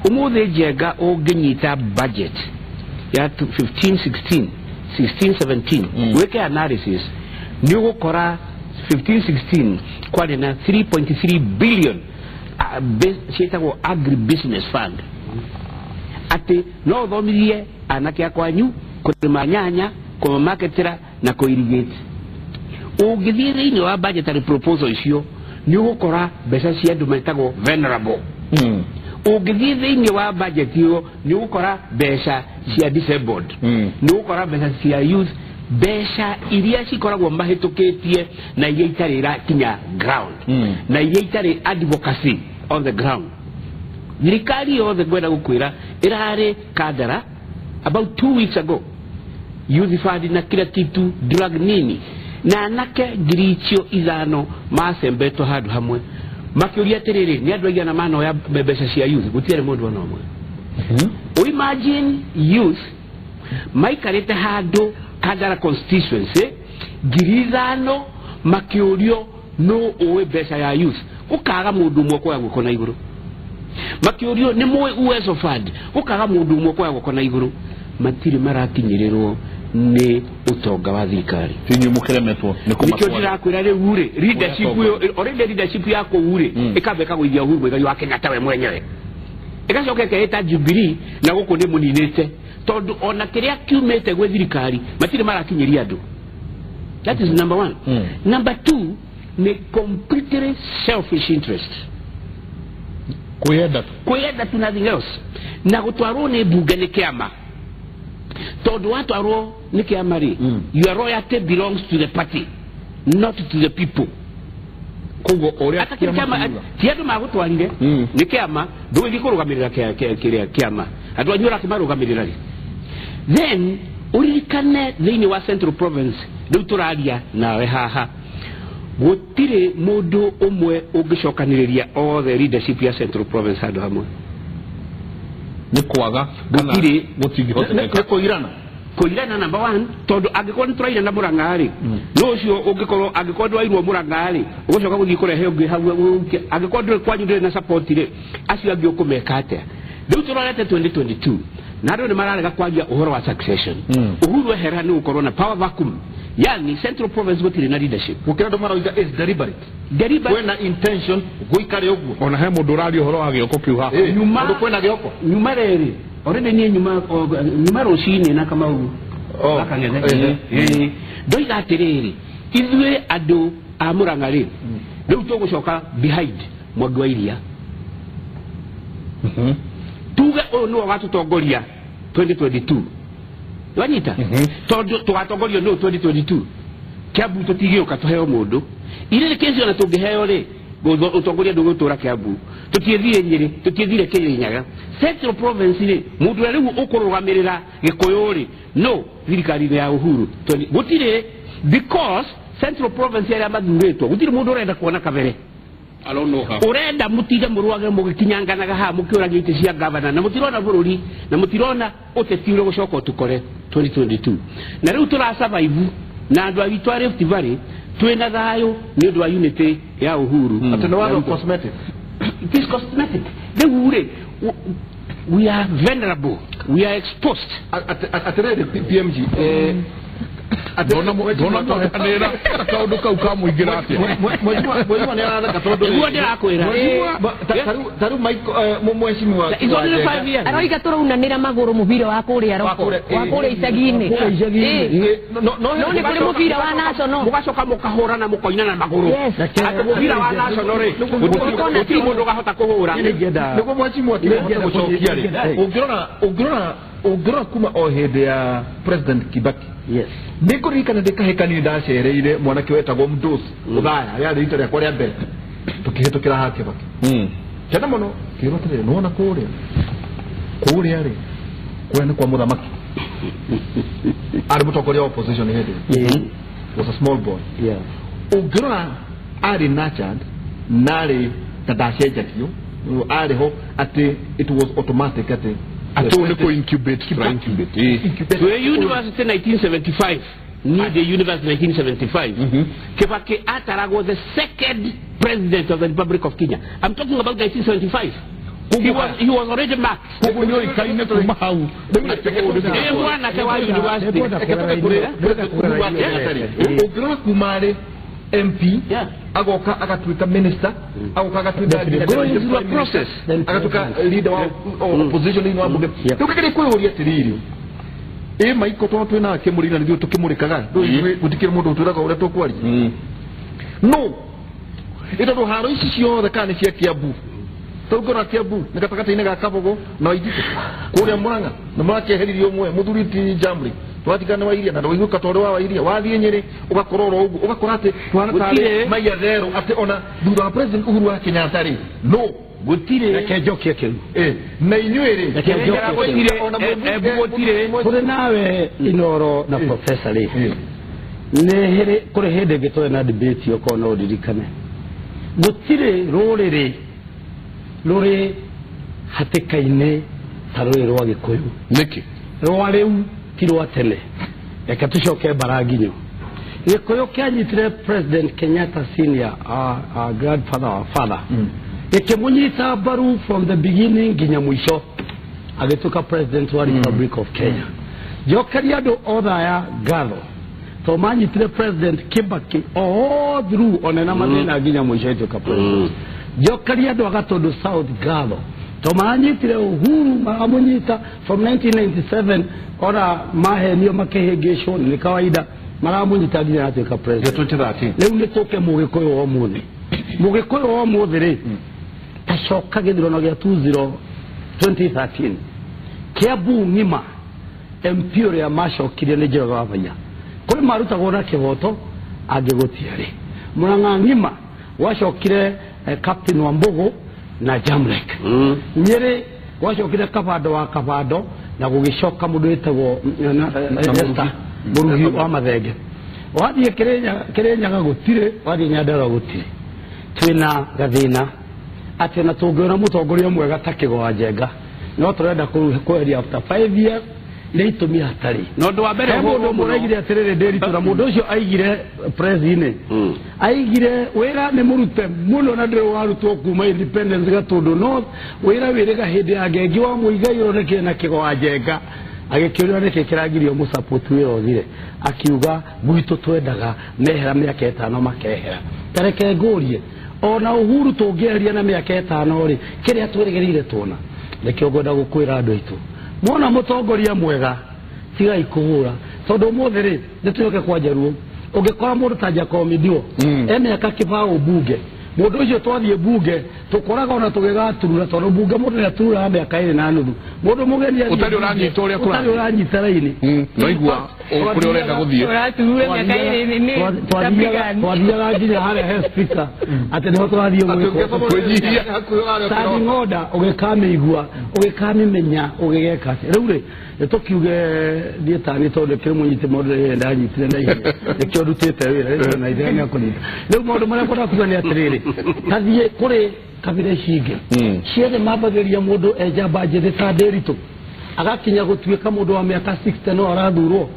ũmũthĩ Njenga ũngĩnyita budget ya 15 16 16 17 wĩke analysis nĩ ũgũkora 15 16 kwarĩ na 3.3 billion ciĩtagwo agri business fund, atĩ no ũthomithie anake a kwanyu kũrĩma nyanya, kũmamaketĩra na kũ-irrigate. Ũngĩthiĩ thĩinĩ wa budgetary proposal icio nĩ ũgũkora mbeca cia andũ metagwo venerable. Ũngĩthiĩ thĩinĩ wa budget ĩyo nĩ ũgũkora mbeca cia disabled, nĩ ũgũkora mbeca cia youth, mbeca iria cikoragwo mahĩtũkĩtie na iria itarĩ irakinya ground na iria itarĩ advocacy on the ground. Thirikari yothe ngwenda gũkwĩra ĩrarĩ Kandara about 2 weeks ago, youth fund na kila kitu drug nini na anake 5,000 macembetwo handũ hamwe makĩũria atĩrĩrĩ nĩ andũ aigana manoya mbeca cia youth, gũtiarĩ mũndũ ona ũmwe. Imagine youth maikarĩte handũ Kandara constituency 5,000 makĩũrio no ũĩ mbeca ya youth, ũkaga mũndũ ũmwe kuoya guoko na igũrũ. Makĩũrio nĩ mũĩ Uwezo Fund, ũkaga mũndũ ũmwe kuoya guoko na igũrũ. Matirĩ marakinyĩrĩrwo nĩ ũtonga wa thirikari. Inyuĩ mũkĩremetwo nĩ kũmatwara. Nĩkĩo ndĩrakwĩra rĩu rĩ leadership ĩyo already leadership ya kũu rĩ ĩkamba ĩkagũithia Uhuru Muigai wa Kenyatta we mwenyewe, ĩgacoka ĩkeĩta Jubilee na gũkũ nĩ mũninĩte tondũ ona kĩrĩa kiumĩte gwĩ thirikari matirĩ marakinyĩria andũ. That is number one. Number two ni completely selfish interest. Kwĩyenda tu. Kwĩyenda tu, nothing else. Na gũtwarwo nĩ mbunge nĩ kĩama. Tondũ watwarwo nĩ kĩama rĩ, your royalty belongs to the party, not to the people. Koguo ũrĩa kĩama ti andũ magũtwarire nĩ kĩama, ndũgĩthiĩ kũrũgamĩrĩra kĩrĩa kĩama. Andũ anyu ũrakĩmarũgamĩrĩra rĩ. Then ũririkane thĩinĩ wa Central Province rĩu tũraria nawe haha gũtirĩ mũndũ ũmwe ũngĩcokanĩrĩria othe leadership ya Central Province handũ hamwe. Nĩ kwaga gũtirĩ, gũtingĩhotekeka. Nĩ kũirana. Kũirana number one, tondũ angĩkorwo nĩ tũrairana Mũrang'a rĩ, no ũcio ũngĩkorwo angĩkorwo ndwairwo Mũrang'a rĩ, ũgũcoka gũthiĩ kũrehe ũngĩ hau angĩkorwo ndũrĩ kwanyu ndũrĩ na support rĩ, acio angĩ ũkũmeka atĩa? Rĩu tũrorete 2022 na andũ nĩ mararega kwaria ũhoro wa succession. Uhuru ehera nĩ gũkorwo na power vacuum Yani Central Province gũtirĩ na leadership. Gũkĩra andũ marauga is deliberate. Deliberate. Kwĩna intention gũikare ũguo. Ona he mũndũ ũraria ũhoro wa gĩoko kĩu haha. Nyuma kwĩna gĩoko. Nyuma rĩrĩ. Already niĩ nyuma rũcinĩ na Kamau. Akang'ethe. Ndoiga atĩrĩrĩ, ithuĩ andũ a Murang'a rĩ, rĩu tũgũcoka behind Mwangi wa Iria. Tuge ũyũ nĩwe ũgatũtongoria 2022. Wanyita? Tondũ tũgatongorio nũ 2022. Kiambu tũtigĩũka tũheo mũndũ. Irĩ kĩcio na tũngĩheo rĩ, ũtongoria ndũgũtũra Kiambu. Tũtiethire Nyĩrĩ, tũtiethire Kĩrĩnyaga. Central Province rĩ, mũndũ ũrĩa rĩu ũkũrũgamĩrĩra Gĩkũyũ rĩ, no thirikari-inĩ ya Uhuru. Gũtirĩ, because Central Province arĩa mathurĩtwo, gũtirĩ mũndũ ũrenda kuona kabere. Urenda mutinde muruage mugikinyanganaga haha mukiuragia itĩ cia gavana na mutirona bururi na mutirona uteti uria gucoka utukore 2022 na riu tura survive na andu a witũ a Rift Valley twina thayo ni undu wa unity ya Uhuru. Ati no cosmetic. It is cosmetic. Riu ri we are vulnerable, we are exposed. Atiriri PMG Dona mwanira kaundu kau kamuingira atia. Mheshimiwa ni aratheka tondu niguo ndirakwira. Taru Michael mheshimiwa It's only 5 years. Aroiga turaunanira maguru mubira wa kuria roko wa kuria icagi-inĩ. No ni kuri mubira wa national. Mugacoka mukahurana mukoinana maguru. Ati mubira wa national ri gutiri mundu ugahota kuhura. Niguo mheshimiwa gucokia ri. Ũngĩrora kuma o hĩndĩ ya President Kibaki. Yes. Nĩngũririkana ndĩkahĩkania ndacereire mwanake wetagwo Mdosi Ũthaya, rĩarĩ rita rĩakwa rĩa mbere tũkĩhĩtũkĩra haha Kibaki. Kena mũno kĩrwo atĩrĩrĩ, nĩwona kũrĩa kũrĩa rĩ, kũrĩa nĩ kwa mũthamaki. Arĩ mũtongoria wa opposition hĩndĩ ĩyo. Was a small boy. Yeah. Ũngĩrora arĩ nurtured na arĩ na ndacenjagio, arĩ ho atĩ it was automatic atĩ Atũ nĩ incubate try incubate. To university 1975, ni the university 1975. Kibaki ataragwo the second president of the Republic of Kenya. I'm talking about 1975. He was already marked. Koguo nĩ oĩkaine kuma hau. Ĩ mwanake wa university. Ũngĩrora kuma rĩ MP agoka agatuĩka minister, agoka agatuĩka process, agatuĩka leader wa opposition thĩinĩ wa bunge. Rĩu kĩgerie kwĩyũria atĩrĩrĩ, ĩ Michael tondũ twĩ nake mũrĩ na ithuĩ tũkĩmũrĩkaga, gũtikĩrĩ mũndũ ũtwĩraga ũrĩa tũkwaria. No ĩ tondũ haro ici ciothe kana nĩ cia Kiambu, tondũ ngĩrora Kiambu nĩ gatagatĩ-inĩ ga Kabogo na Waithitũ, kũrĩa Murang'a nĩ mũrakĩeheririe ũmwe mũthuri ti Jamri twatigana wa Iria na ndwaiguĩka tondũ wa Iria wathiĩ Nyĩrĩ ũgakora oro ũguo, ũgakora atĩ twana tarĩ maiya therũ atĩ ona thutha wa President Uhuru wa Kenyatta rĩ, no gũtirĩ. Reke njokie kĩu. Na inyuĩ rĩ, Reke njokie gũtirĩ. Kũrĩ nawe Inoro na professor rĩ, nĩ kũrĩ hĩndĩ ĩngĩ twarĩ na debate okorwo no ũririkane, gũtirĩ rũrĩrĩ rũrĩ hatĩka-inĩ ta rũrĩ rwa Gĩkũyũ. Nĩkĩ? Rwa rĩu ti rwa tene. Reke tũcoke mbara nginyo. Gĩkũyũ kĩanyitire President Kenyatta senior, our grandfather, our father, gĩkĩmũnyita mbaru from the beginning nginya mũico, agĩtuĩka president wa Republic of Kenya. Njokeria andũ othe aya ngatho tondũ manyitire President Kibaki all through ona na mathĩna nginya mũico agĩtuĩka president. Njokeria andũ a Gatũndũ South ngatho tondũ maranyitire Uhuru, maramũnyita from 1997, ona mahenio makĩhĩngĩcwo nĩ kawaida, maramũnyita nginya atuĩka president. 2013. Rĩu nĩ tũke Mũgĩkũyũ wa ũmũthĩ. Mũgĩkũyũ wa ũmũthĩ rĩ, tacoka gĩthurano gĩa 2013 Kiambu ng'ima MP ũrĩa macokirie nĩ Njoroge wa Baiya, kũrĩ marutagwo na kĩhoto angĩ gũtiarĩ. Murang'a ng'ima gwacokire Captain Wambugu na Jamlek. Nyĩrĩ gwacokire Kabando wa Kabando na gũgĩcoka mũndũ wĩtagwo Esther Mũrugi wa Mathenge. Wathiĩ Kĩrĩnyaga gũtirĩ, wathiĩ Nyandarua gũtirĩ. Twĩna gathĩna atĩ ona tũngĩona mũtongoria mwega ta Kĩgo wa Njenga no tũrenda kweheria after 5 years nĩ itũmi hatarĩ. Na ũndũ wa mbere He mũndũ ũmwe ũraigire atĩrĩrĩ Ndĩritũ, na mũndũ ũcio aigire press-inĩ, aigire wĩra nĩ mũrute mũno na ndũrĩ warutwo kuma independence Gatũndũ North, wĩra wĩrĩga hĩndĩ ya Ngengi wa Mũigai ũronekire na Kĩgo wa Njenga. Agĩkĩũrio nĩkĩ kĩragirio mũsupport wĩra ũthire, akiuga gwitũ twendaga mehera mĩaka 5 makehera. Tareke ngũrie, ona Uhuru tũngĩeheria na mĩaka 5 rĩ, kĩrĩa twĩrĩgĩrĩire tuona. Nĩkĩo ngwenda gũkwĩra andũ aitũ, mwona mũtongoria mwega tigai kũhũra, tondũ ũmũthĩ rĩ nĩtũcoke kwa Njaruo. Ũngĩkora mũndũ ta Jacob Midio e mĩaka kĩbaũ bunge, mũndũ ũcio twathiĩ bunge tũkoraga ona tũgĩgaturura, tondũ bunge mũndũ nĩatururaga mĩaka 2.5. Mũndũ mũgeni ũtarĩ ũranyita ũrĩa kũrathiĩ, ũtarĩ ũranyita raini, no igua kũrĩa ũrenda gũthiĩ. Ũraturura mĩaka 2 nĩ twathiaga nginya harĩa he speaker atĩ nĩho tũrathiĩ kwĩnyihia. Standing order ũgĩkamĩigua, ũgĩkamĩmenya, ũgĩgeka atĩa. Rĩu rĩ nĩtũkiuge niĩ tani tondũ kĩrĩ mũnyiti maũndũ rĩrĩa ndanyitire na ihenya, nĩkĩo ndutĩte wĩra rĩu na ithenya nĩakũnyita. Rĩu maũndũ marĩa ngwenda kuga nĩ atĩrĩrĩ, tathiĩ kũrĩ kabira ici ingĩ ciothe mambagĩrĩria mũndũ e njamba njĩthĩ ta Ndĩritũ agakinya gũtuĩka mũndũ wa mĩaka 60 no arathurwo.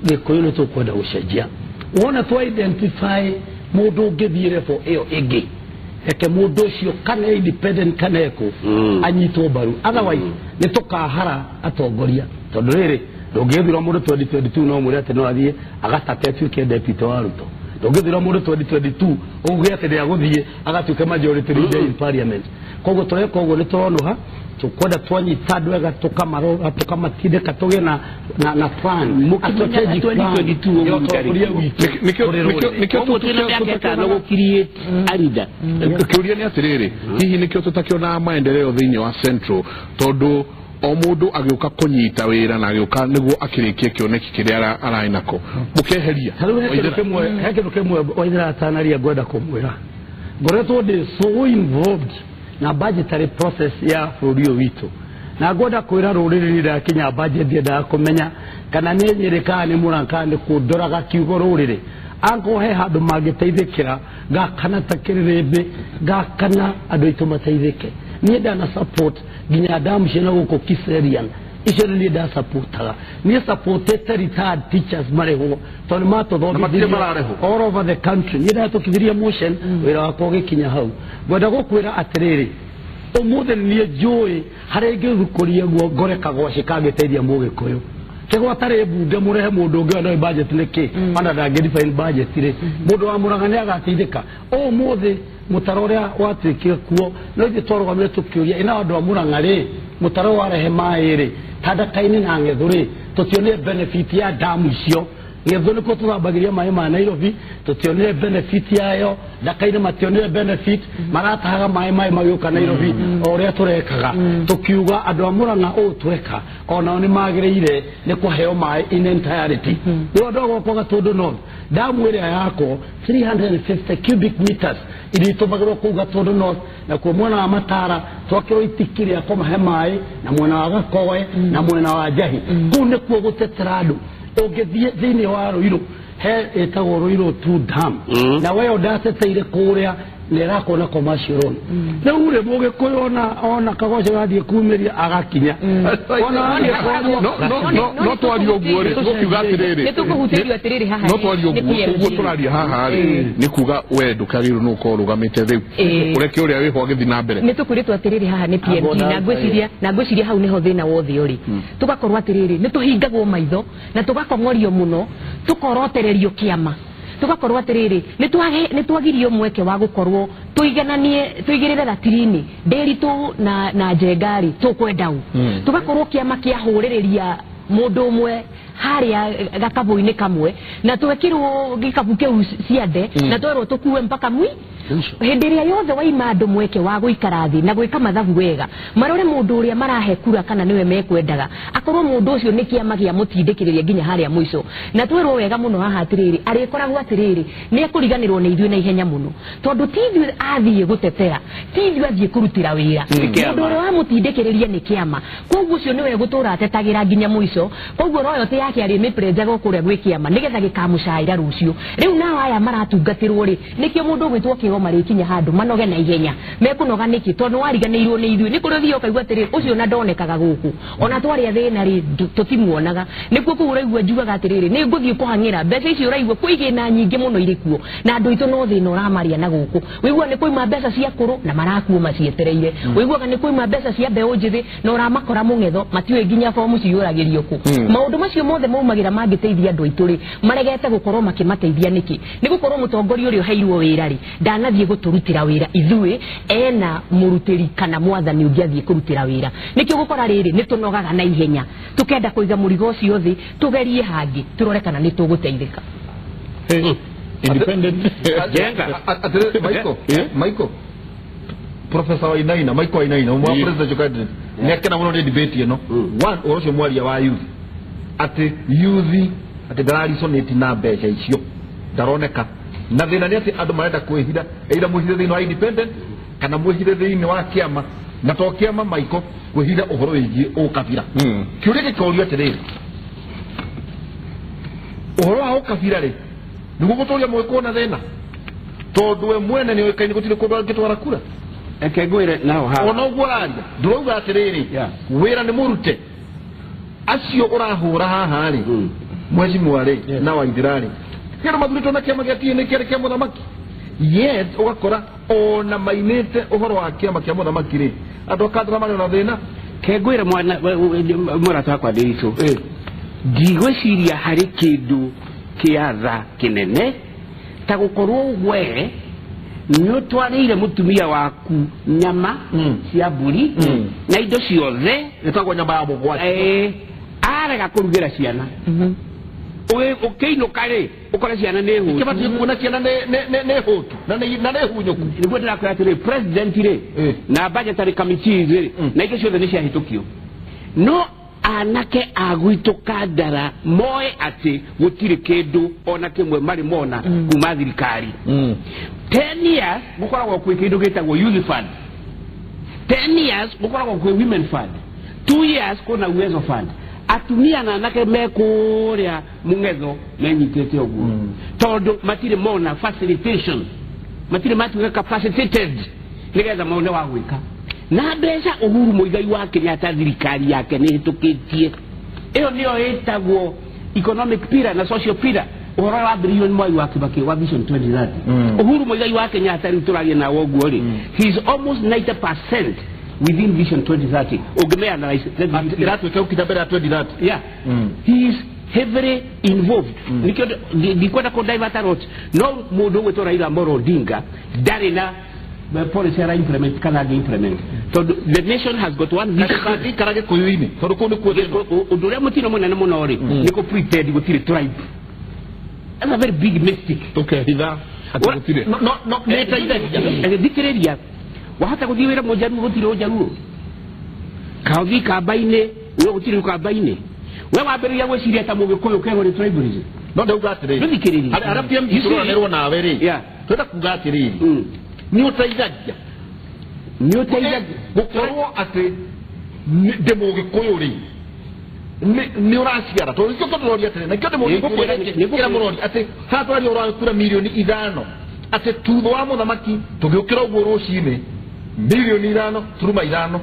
Gĩkũyũ nĩ tũkwenda gũcenjia. Wona twa identify mũndũ ũngĩthiĩ level ĩyo ĩngĩ, reke mũndũ ũcio kana independent kana ekũ anyitwo mbaru, otherwise nĩ tũkahara atongoria. Tondũ rĩrĩ ndũngĩthura mũndũ 2022 no mwĩre atĩ no athiĩ agatate atuĩke deputy wa Ruto. Ndũngĩthura mũndũ 2022 uge atĩ nĩagũthiĩ agatuĩke majority leader in parliament. Koguo tũreka ũguo nĩ tũronuha, tukwenda twanyita andũ wega, tũkamarora, tũkamatindĩka, tũgĩe na plan, a strategic plan 2022 ya ũtongoria witũ. Nĩkĩo Koguo twĩna mĩaka 5 gũ create a leader. Kĩũria nĩ atĩrĩrĩ, hihi nĩkĩo tũtakĩonaga maendeleo thĩinĩ wa Central, tondũ o mũndũ agĩũka kũnyita wĩra na agĩũka nĩguo akĩrĩkie kĩoneki kĩrĩa ararĩ nako mũkeheria. Rĩu he kĩndũ kĩmwe Waithera atanaria ngwenda kũmwĩra. Ngoretwo ndĩ so involved na budgetary process ya bũrũri ũyũ witũ, na ngwenda kwĩra rũrĩrĩ nĩ ndakinya budget ndiendaga kũmenya kana nĩ Nyĩrĩ kana nĩ Mũrang'a kana nĩ kũ, ndoraga kiugo rũrĩrĩ. Angorwo he handũ mangĩteithĩkĩra, ngakana ta kĩrĩrĩmbĩ, ngakana andũ aitũ mateithĩke. Niĩ ndana support nginya damu ciĩna gũkũ Kiserian, icio nĩ niĩ ndasupportaga. Niĩ supportĩte retired teachers marĩhwo, tondũ nĩ matũthomithĩrie all over the country. Niĩ ndatũkithirie motion, wĩra wakwa ũgĩkinya hau. Ngwenda gũkwĩra atĩrĩrĩ, ũmũthĩ niĩ njũĩ harĩa ingĩthukũria guo ngore kagwacĩ kangĩteithia mũgĩkũyũ. Kĩgwa tarĩ mbunge mũrehe mũndũ ũngĩ ũyũ budget nĩ kĩ, ona ndangĩ define budget rĩ, mũndũ wa Mũrang'a nĩ agateithĩka. Ũmũthĩ mũtaro ũrĩa watuĩkire kuo no ithuĩ twarũgamire tũkĩũria ĩna andũ a Mũrang'a rĩ, mũtaro warehe maĩ rĩ, Tandaka-inĩ na Ng'ethũ rĩ, tũtionire benefit ya damu icio. Ng'ethũ nĩkuo tũthambagĩria maĩ ma Nairobi, tũtionire benefit yayo. Ndaka-inĩ mationire benefit, maratahaga maĩ magĩũka Nairobi o ũrĩa tũrekaga. Tũkiuga andũ a Mũrang'a ũũ tweka onao nĩ magĩrĩire nĩ kũheo maĩ in entirety. Rĩu andũ a gwakwa Gatũndũ North, damu ĩrĩa yakwo 350 cubic meters iria itũmagĩrwo kũu Gatũndũ North, na kuo mwena wa Matara twakĩrwo itiki rĩa kũmahe maĩ, na mwena wa Gakoe na mwena wa Njahi. Kũu nĩkuo gũtetera andũ. Ũngĩthiĩ thĩinĩ wa Ruiru, he ĩtagwo Ruiru 2 dam, na weyo ndateteire kũrĩa nĩ ĩrakwo na commercial loan. Rĩu rĩ mũgĩkũyũ ona kagoce gathiĩ kumĩria agakinya. No twarie ũguo rĩ, tũkiuga atĩrĩrĩ, nĩ tũkũhutĩrio atĩrĩrĩ haha, no twarie ũguo ũguo tũraria haha rĩ, nĩ kuga we ndũkagĩrĩirwo nĩ gũkorwo ũrũgamĩte rĩu, ũreke ũrĩa wĩho agĩthiĩ na mbere. Nĩ tũkwĩrĩtwo atĩrĩrĩ haha nĩ PMG, na ngwĩciria hau nĩho thĩna wothe ũrĩ. Tũgakorwo atĩrĩrĩ nĩ tũhingagwo maitho na tũgakong'orio mũno, tũkorotererio kĩama, tũgakorwo atĩrĩrĩ nĩ twagirio mweke wa gũkorwo tũigananie, tũigĩrĩre ratiri-inĩ Ndĩritũ na Njenga rĩ tũkwenda ũ. Tũgakorwo kĩama kĩahũrĩrĩria mũndũ ũmwe harĩa gakabũ-inĩ kamwe, na twekĩrwo gĩkabu kĩu ciande, na twerwo tũkue mpaka mwi. Hĩndĩ ĩrĩa yothe waima andũ mweke wa gũikara thĩ na gwĩka mathabu wega, marore mũndũ ũrĩa marahe kura kana nĩwe mekwendaga, akorwo mũndũ ũcio nĩ kĩama gĩa mũtindĩkĩrĩria nginya harĩa mũico. Na twerwo wega mũno haha atĩrĩrĩ, arĩkoragwo atĩrĩrĩ nĩ ekũriganĩrwo nĩ ithuĩ na ihenya mũno, tondũ ti ithuĩ athiĩ gũtetera, ti ithuĩ athiĩ kũrutĩra wĩra, mũndũ ũrĩa wamũtindĩkĩrĩria nĩ kĩama. Koguo ũcio nĩwe gũtũra atetagĩra nginya mũico. Koguo royalty yake arĩmĩprenjaga kũrĩa gwĩ kĩama nĩgetha gĩkamũcaĩra rũciũ. Rĩu nao aya maratungatĩrwo rĩ, nĩkĩo mũndũ ũgwĩtwo kĩgo marĩkinya handũ manoge na ihenya. Mekũnoga nĩkĩ? Tondũ wariganĩirwo nĩ ithuĩ. Nĩ kũrĩ ũthiĩ ũkaigua atĩrĩrĩ, ũcio ona ndonekaga gũkũ, ona twarĩa thĩna rĩ tũtimuonaga. Nĩkuo kũu ũraigua njugaga atĩrĩrĩ, nĩ ngũthiĩ kũhang'ĩra mbeca icio ũraigua kwĩ igĩna nyingĩ mũno irĩ kuo, na andũ aitũ no thĩna ũramaria na gũkũ. Ũiguaga nĩ kũima mbeca cia kũrũ na marakuo macietereire, ũiguaga nĩ kũima mbeca cia mbeũ njĩthĩ na ũramakora mũng'etho, matiũĩ nginya bomu ciyũragĩrio kũ. gũkũ. Maũndũ macio mothe maumagĩra mangĩteithia andũ aitũ rĩ, maregete gũkorwo makĩmateithia nĩkĩ? Nĩ gũkorwo mũtongoria ũrĩa ũheirwo wĩra rĩ, ndanathiĩ gũtũrutĩra wĩra ithuĩ, ena mũrutĩri kana mwathani ũngĩ athiĩ kũrutĩra wĩra. Nĩkĩo gũkora rĩrĩ nĩ tũnogaga na ihenya, tũkenda kũiga mũrigo ũcio thĩ, tũgerie hangĩ tũrore kana nĩ tũgũteithĩka. Independent Jenga. Michael, Michael, Professor Wainaina, Michael Wainaina, umwe wa presidential candidate, nĩ akena mũno nĩ debate ĩno. One, ũhoro ũcio mwaria wa youth, atĩ youth atĩ ndararesonate na mbeca icio, ndaroneka. Na thĩna nĩ atĩ andũ marenda kwĩhitha, either mwĩhithe thĩinĩ wa independent kana mwĩhithe thĩinĩ wa kĩama, na to kĩama Michael, kwĩhitha ũhoro wĩgiĩ ũkabira. Kĩũria gĩkorio atĩrĩrĩ, ũhoro wa ũkabira rĩ, nĩguo gũtũria mũgĩkũyũ na thĩna, tondũ we mwene nĩ ũĩkaine gũtirĩ kũndũ angĩtwara kura. Eke ngwĩre naho haha. Ona ũguo ũraria ndũrauga atĩrĩrĩ, wĩra nĩ mũrute, acio ũrahũra haha rĩ, mheshimiwa rĩ na Waithira rĩ, kĩndũ mathurĩtwo na kĩama gĩa TNA kĩarĩ kĩa mũthamaki, yet ũgakora ona mainĩte ũhoro wa kĩama kĩa mũthamaki rĩ, andũ a Kandara marĩ na thĩna. Ke ngwĩre mwana mũrata wakwa Ndiritu, ndigwĩciria harĩ kĩndũ kĩa tha kĩnene ta gũkorwo we nĩ ũtwarĩire mũtumia waku nyama cia mbũri na indo ciothe, ĩtagwo nyama ya mũgwanja, arega kũrugĩra ciana, ũkĩinũka rĩ ũkore ciana nĩ hũtu. Kĩbatiĩ kuona ciana nĩ hũtu na nĩ hunyũku. Nĩguo ndĩrakwĩra atĩrĩ, president rĩ na budgetary committees rĩ na indo ciothe nĩ ciahĩtũkio, no anake a gwitũ Kandara moe atĩ gũtirĩ kĩndũ ona kĩmwe marĩ mona kuma thirikari. 10 years gũkoragwo kwĩ kĩndũ gĩtagwo youth fund, 10 years gũkoragwo kwĩ women fund, 2 years kwĩna Uwezo fund. Atumia na anake me kũrĩa mũng'etho menyitĩte ũguo, tondũ matirĩ mona facilitation, matirĩ matuĩka capacitated nĩgetha mone wa gwĩka. Na mbeca Uhuru Muigai wa Kenyatta thirikari yake nĩ ĩhĩtũkĩtie, ĩyo nĩyo ĩtagwo economic pillar na social pillar, ũhoro wa billion Mwai wa Kibaki wa Vision 2030. Uhuru Muigai wa Kenyatta rĩu tũraria nawe ũguo rĩ, he is almost 90% within Vision 2030. Ũngĩmea analyze ĩratuĩka ũkinya mbere ya 2030. Yeah. He is heavily involved. Nĩkĩo ndikwenda kũ divert a lot, no mũndũ ũgwĩtwo Raila Amolo Odinga ndarĩ na policy ara implement kana angĩ implement, tondũ the nation has got one vision. Ikara Gĩkũyũ-inĩ tondũ kũu nĩkuo thĩna. Ũndũ ũrĩa mũtino mũnene mũno rĩ, nĩ kũ pretend gũtirĩ tribe. That's a very big mistake. Tũkehitha atĩ gũtirĩ. No nĩ ĩteithagia. Thikĩrĩria, wahota gũthiĩ wĩra mũjaruo gũtirĩ ũjaruo, ka ũthiĩ kamba-inĩ we gũtirĩ kamba-inĩ, we wambĩrĩria gwĩciria ta mũgĩkũyũ kegwo nĩ tribalism. No ndauga atĩrĩrĩ, Ndũthikĩrĩrie. Arĩa PMG tũroranĩrwo nawe rĩ, twenda kuga atĩrĩrĩ, nĩ ũteithagia, nĩ ũteithagia gũkorwo atĩ ndĩ mũgĩkũyũ rĩ, nĩ ũraciara, tondũ nĩkĩo tũroria atĩrĩ, na nĩkĩo ndĩ mũgĩkũyũ kĩrĩa mũroria atĩ haha tũraria ũhoro wa kura mirioni 5, atĩ thutha wa mũthamaki tũgĩũkĩra ũguo rũcinĩ mirioni 5 turuma 5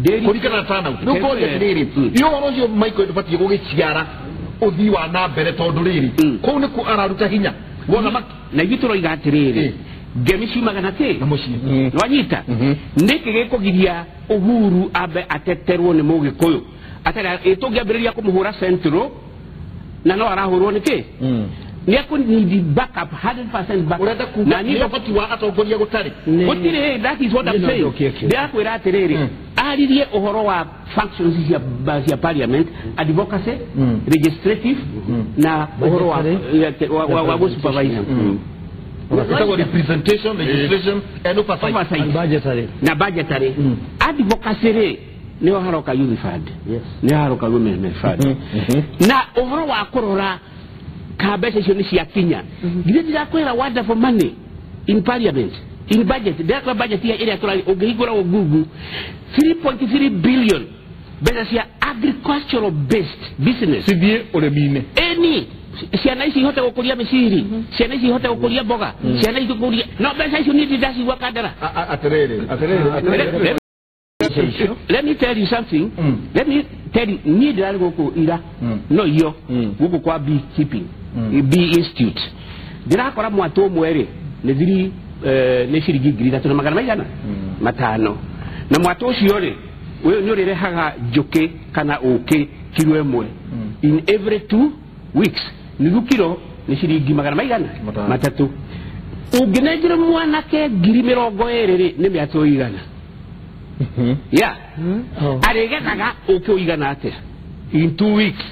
kũringana na turnout. Rĩu ngoria atĩrĩrĩ, iyo ũhoro ũcio Michael ndũbatiĩ gũgĩciara ũthii wa na mbere, tondũ rĩrĩ kũu nĩkuo araruta hinya wa thamaki. Na ithuĩ tũroiga atĩrĩrĩ, ngemi ciumaga na kĩ? Na mũciĩ. Nĩwanyita? Nĩkĩ gĩkũgiria Uhuru ambe ateterwo nĩ mũgĩkũyũ? Atĩrĩ, tũngĩambĩrĩria kũmũhũra Central na no arahũrwo nĩ kĩ? Nĩ akũ need backup, 100% backup. Ũrenda kuga nĩ ũhoti wa atongoria gũtarĩ? Gũtirĩ, that is what I'm saying. Ndĩrakwĩra atĩrĩrĩ, aririe ũhoro wa functions cia parliament, advocacy, legislative na ũhoro wa gũ-supervise. Ĩtagwo representation, legislation and oversight. And budgetary. Na budgetary. Advocacy rĩ, nĩho haroka youth fund, nĩho haroka women fund. Na ũhoro wa kũrora ka mbeca icio nĩ ciakinya. Githĩ ndirakwĩra wonderful money in parliament, in budget, ndirakwĩra budget ĩrĩa tũraria, ũngĩhingũra Google, 3.3 billion mbeca cia agricultural based business cithiĩ ũrĩmi-inĩ. Ĩni ciana ici ihote gũkũria mĩciri, ciana ici ihote gũkũria mboga, ciana ici gũkũria, no mbeca icio niĩ ndacigua Kandara. Atĩrĩrĩ, atĩrĩrĩ, Let me tell you something. Let me tell you, niĩ ndĩrarĩ gũkũ ira, no iyo gũkũ kwa beekeeping, Bee Institute. Ndĩrakora mwatũ ũmwe rĩ, nĩ thiri nĩ ciringi 3,500. Na mwatũ ũcio rĩ, we nĩ ũrĩrehaga njũkĩ kana ũkĩ kiro ĩmwe in every 2 weeks. Nuthu kiro nĩ ciringi magana maigana matatũ. Ũngĩnengera mwanake 20,000 rĩ, nĩ mĩatũ igana. Yeah. Arĩgethaga ũkĩ ũigana atĩa in 2 weeks.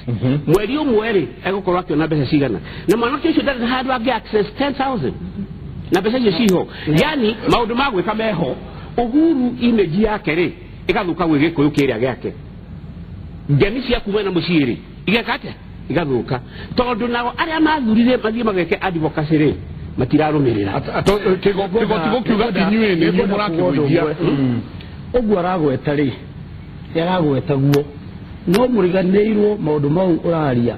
Mweri ũmwe rĩ, egũkorwo akĩona mbeca cigana. Na mwanake ũcio ndarĩ na handũ angĩ access 10,000. Na mbeca icio ciho. Yani maũndũ ma gwĩka meho. Uhuru image yake rĩ, ĩgathũka gwĩ Gĩkũyũ kĩrĩa gĩake. Ngemi cia kuma na mũciĩ rĩ, igeka atĩa? Igathũka. Tondũ nao arĩa mathurire mathiĩ mageke advocacy rĩ, matirarũmĩrĩra. Kĩgoti gũkiuga inyuĩ nĩ inyuĩ mũrakĩgũithia. Ũguo aragweta rĩ, nĩaragweta guo. No mũriganĩirwo maũndũ mau ũraria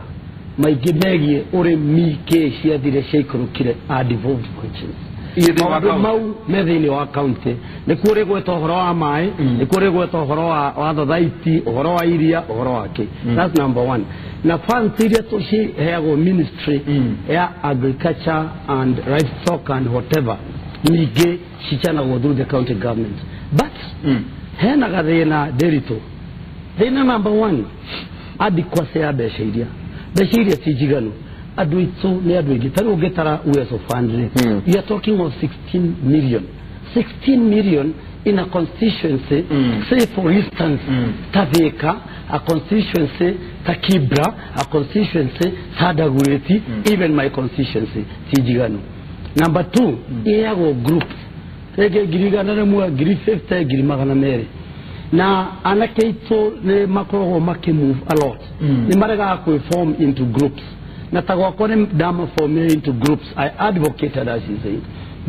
maingĩ megiĩ ũrĩmi kĩ ciathire ciaikũrũkire are devolved questions. Maũndũ mau me thĩinĩ wa county nĩkuo ũrĩgweta ũhoro wa maĩ, nĩkuo ũrĩgweta ũhoro wa thothaiti, ũhoro wa iria, ũhoro wa kĩ. That's number one. Na funds iria tũciheagwo ministry ya agriculture and livestock and whatever ningĩ cichanagwo through the county government. But hena gathĩna ndĩritũ. Thĩna number one, adequacy ya mbeca iria. Mbeca iria ti njiganu. Andũ aitũ nĩ andũ aingĩ. Ta rĩu ũngĩtara Uwezo Fund rĩ, we are talking of 16 million. 16 million in a constituency, say for instance, ta Thika, a constituency, ta Kibra, a constituency, ta Dagoretti, even my constituency, ti njiganu. Number two, iheagwo groups. Rĩngĩ 100,000, 50,000, 200,000. Na anake aitũ nĩ makoragwo makĩmove a lot. Nĩ maregaga kwĩform into groups. Na ta gwakwa nĩ ndamaformire into groups. I advocated, as you say.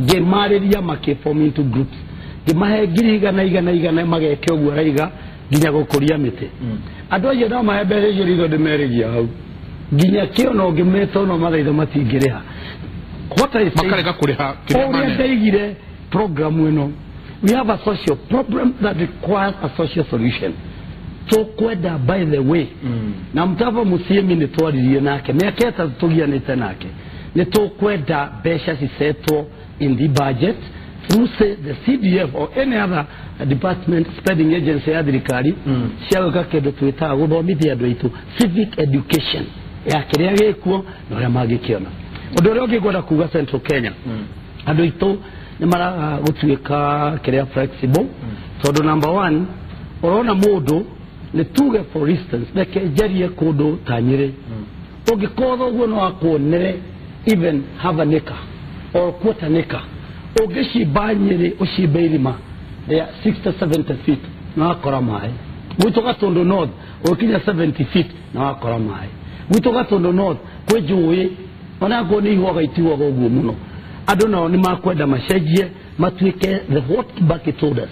Ngĩmarĩria makĩform into groups. Ngĩmahe 100,000 mageke ũguo araiga nginya gũkũria mĩtĩ. Andũ acio no mahe mbeca icio ritho ndĩmerĩria hau. Nginya kĩo no ngĩmeta no mathaitha matingĩrĩha. What I say, makarega kũrĩha kĩrĩa ũrĩa mane. ndaigire program ĩno, we have a social problem that requires a social solution. Tũkwenda, by the way, na Mutava Musyimi nĩ twaririe nake mĩaka ĩtatũ tũgianĩte nake, nĩ tũkwenda mbeca cisetwo in the budget through say the CDF or any other department spending agency ya thirikari cia gwĩka kĩndũ twĩtaga gũthomithia andũ aitũ civic education ya kĩrĩa gĩkuo na ũrĩa mangĩkĩona. Ũndũ ũrĩa ũngĩ ngwenda kuga Central Kenya, andũ aitũ nĩ maraga gũtuĩka kĩrĩa flexible, tondũ number one, ũrona mũndũ nĩ tuge for instance reke njarie kũndũ ta Nyĩrĩ, ũngĩkorwo ũguo no akuonere even have an acre or quarter an acre, ũngĩcimba Nyĩrĩ ũcimbe irima rĩa 60 70 feet na wakora maĩ. Gwitũ Gatũndũ North ũgĩkinya 70 feet na wakora maĩ. Gwitũ Gatũndũ North kwĩ njũĩ onakorwo nĩ ihũaga itihuaga ũguo mũno. Andũ nao nĩ makwenda macenjie matuĩke the what Kibaki told us,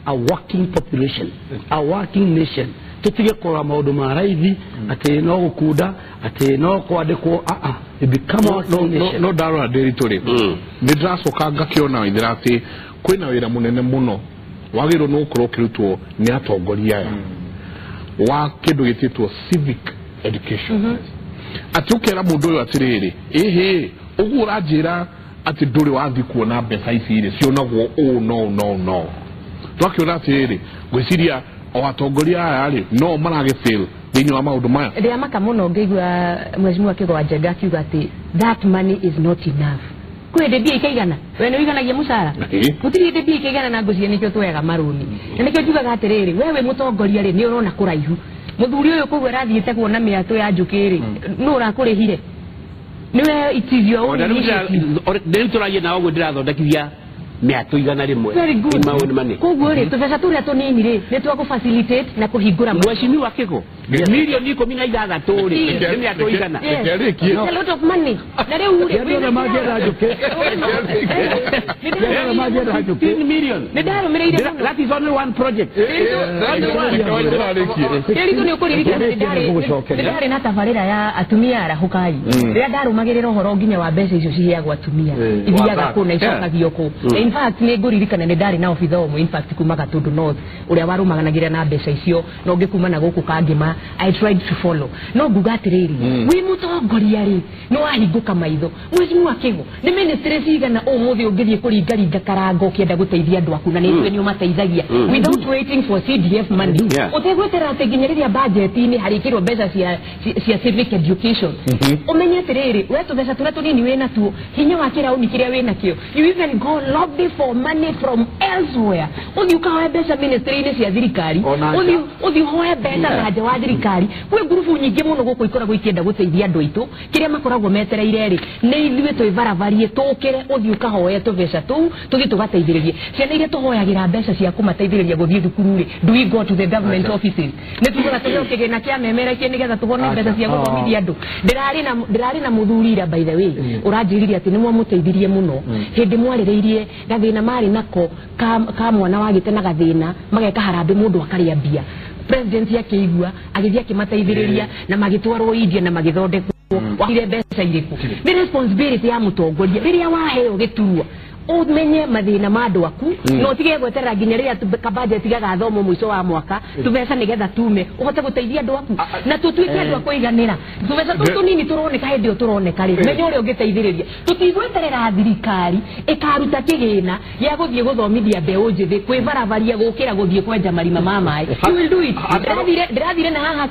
a working population, a working nation. Tũtige kũrora maũndũ ma raithi atĩ no gũkunda atĩ no kwandĩkwo, we become a working nation. No ndarora ndĩritũ rĩ, nĩ ndĩracoka ngakĩona waithĩra atĩ kwĩna wĩra mũnene mũno wagĩrĩirwo nĩ gũkorwo ũkĩrutwo nĩ atongoria aya wa kĩndũ gĩtĩtwo civic education. Atĩ ũkera mũndũ ũyũ atĩrĩrĩ, ĩhĩ ũguo ũranjĩra atĩ ndũrĩ wathiĩ kuona mbeca ici rĩ cionagwo ũũ no no no. Twakĩona atĩrĩrĩ, ngwĩciria o atongoria aya rĩ no maragĩfail thĩinĩ wa maũndũ maya. Ndĩramaka mũno ngĩigua Mheshimiwa Kĩgo Njenga akiuga atĩ that money is not enough. Kwĩ hĩndĩ mbia ikaigana, we nĩ ũiganagia mũcara, gũtirĩ hĩndĩ mbia ikaigana na ngũciria nĩkĩo tuoyaga marũni. Na nĩkĩo njugaga atĩrĩrĩ, we wĩ mũtongoria rĩ, nĩ ũrona kũraihu. Mũthuri ũyũ koguo arathiĩte kuona mĩatũ ya njũkĩ rĩ, nũ ũrakũrĩhire? Nĩwe it is your own initiative. Rĩu tũragia na ũguo ndĩrathondekithia mĩatũ 100. Very good. In my own money. Koguo rĩ, tũbeca tũrĩa tũnini rĩ, nĩ twa gũ-facilitate na kũhingũra. Mheshimiwa Kĩgo, 16 milioni rĩ, nĩ mĩatũ 100. Yes. It's a lot of money. Na rĩu rĩ, Andũ arĩa mangĩenda njũkĩ. 15 million. Nĩ ndarũmĩrĩire mũno. That is only one project. Ndĩritũ nĩ ũkũririkana nĩ ndarĩ na tabarĩra ya atumia arahũkai rĩrĩa ndarũmagĩrĩra ũhoro nginya wa mbeca icio ciheagwo atumia ithiaga kũ na icokagio kũ. In fact nĩ ngũririkana nĩ ndarĩ na obitha ũmwe in fact kuma Gatũndũ North ũrĩa warũmaganagĩra na mbeca icio na ũngĩ kuma na gũkũ Kangĩma I tried to follow no nguga atiriri wi mutongoria ri no wahinguka maitho mheshimiwa Kigo ni ministry cigana umuthi ungithie kuringaringa karango ukienda guteithia andu aku na ni ni umateithagia without waiting for CDF money utegweterera ati nginya riria budget-ini harikirwo mbeca cia civic education umenye atiriri we tubeca turia tunini wina tuo hinya wa kirauni kiria wina kio you even go lobby for money from elsewhere uthi ukahoe mbeca ministry-ini cia thirikari uthi uhoe mbeca na nja wa thirikari kwi ngurubu nyingi muno guku ikoragwo ikienda guteithia andu aitu kiria makoragwo metereire ri ni ithuĩ twĩbarabariĩ tũkĩre ũthiĩ ũkahoe tũbeca tũu tũthiĩ tũgateithĩrĩrie ciana iria tũhoyagĩra mbeca cia kũmateithĩrĩria gũthiĩ thukuru rĩ do we go to the government offices nĩ tugaga tũheo kĩgĩna kĩa memerekie nĩgetha tũhone mbeca cia gũthomithia andũ ndĩrarĩ na mũthuri ira by the way ũranjĩrire atĩ nĩ mwamũteithirie mũno hĩndĩ mwarĩrĩirie gathĩna marĩ nako ka mwana wagĩte na gathĩna mageka harambĩ mũndũ akarĩa mbia president akĩigua agĩthiĩ akĩmateithĩrĩria na magĩtwarwo India na magĩthondekwo waire mbeca irĩkũ nĩ responsibility ya mũtongoria rĩrĩa waheo gĩturwa umenye mathĩna ma andũ aku na ũtige gweterera nginya rĩrĩa kabajeti gagathomwo mũico wa mwaka tũbeca nĩgetha tume ũhote gũteithia andũ aku na tũtuĩke andũ a kũiganĩra tũbeca tũu tũnini tũroneka hĩndĩ ĩyo tũroneka rĩ menya ũrĩa ũngĩteithĩrĩria tũtigweterera thirikari ĩkaruta kĩgĩna gĩa gũthiĩ gũthomithia mbeũ njĩthĩ kwĩbarabaria gũkĩra gũthiĩ kwenja marima ma maĩ you will do it ndĩrathire na haha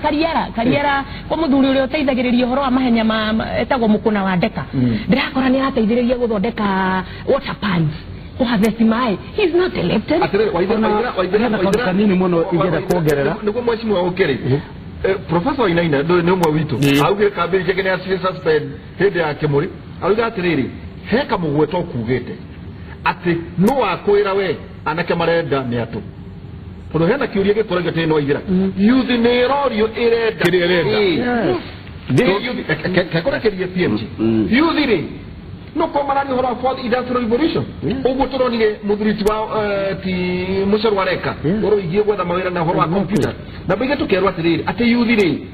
Kariara kwa mũthuri ũrĩa ũteithagĩrĩria ũhoro wa mahenya ma etagwo Mũkũna wa Ndeka ndĩrakora nĩ arateithĩrĩria gũthondeka water pans kuharvest mai. He's not elected. Kanini muno ingenda kuongerera niguo mheshimiwa ukiri Professor Wainaina nĩ ũmwe witũ augire kambĩrĩ ciake nĩ acire suspend hĩndĩ ya Kĩmũrĩ auga atĩrĩrĩ he kamũgweta ũkugĩte atĩ no wakwĩra we anake marenda mĩatũ tondũ hena kĩũria gĩkũragio atĩ no aithĩra youth nĩ ĩrorio ĩrenda kĩrĩa ĩrenda kekũrekeria PMG youth rĩ no ko marani horo fourth industrial revolution uguo turonire muthuri ti wa ti Mucheru areka oro igie gwetha mawira na horo wa computer na baige tukerwo atiriri ati youth ri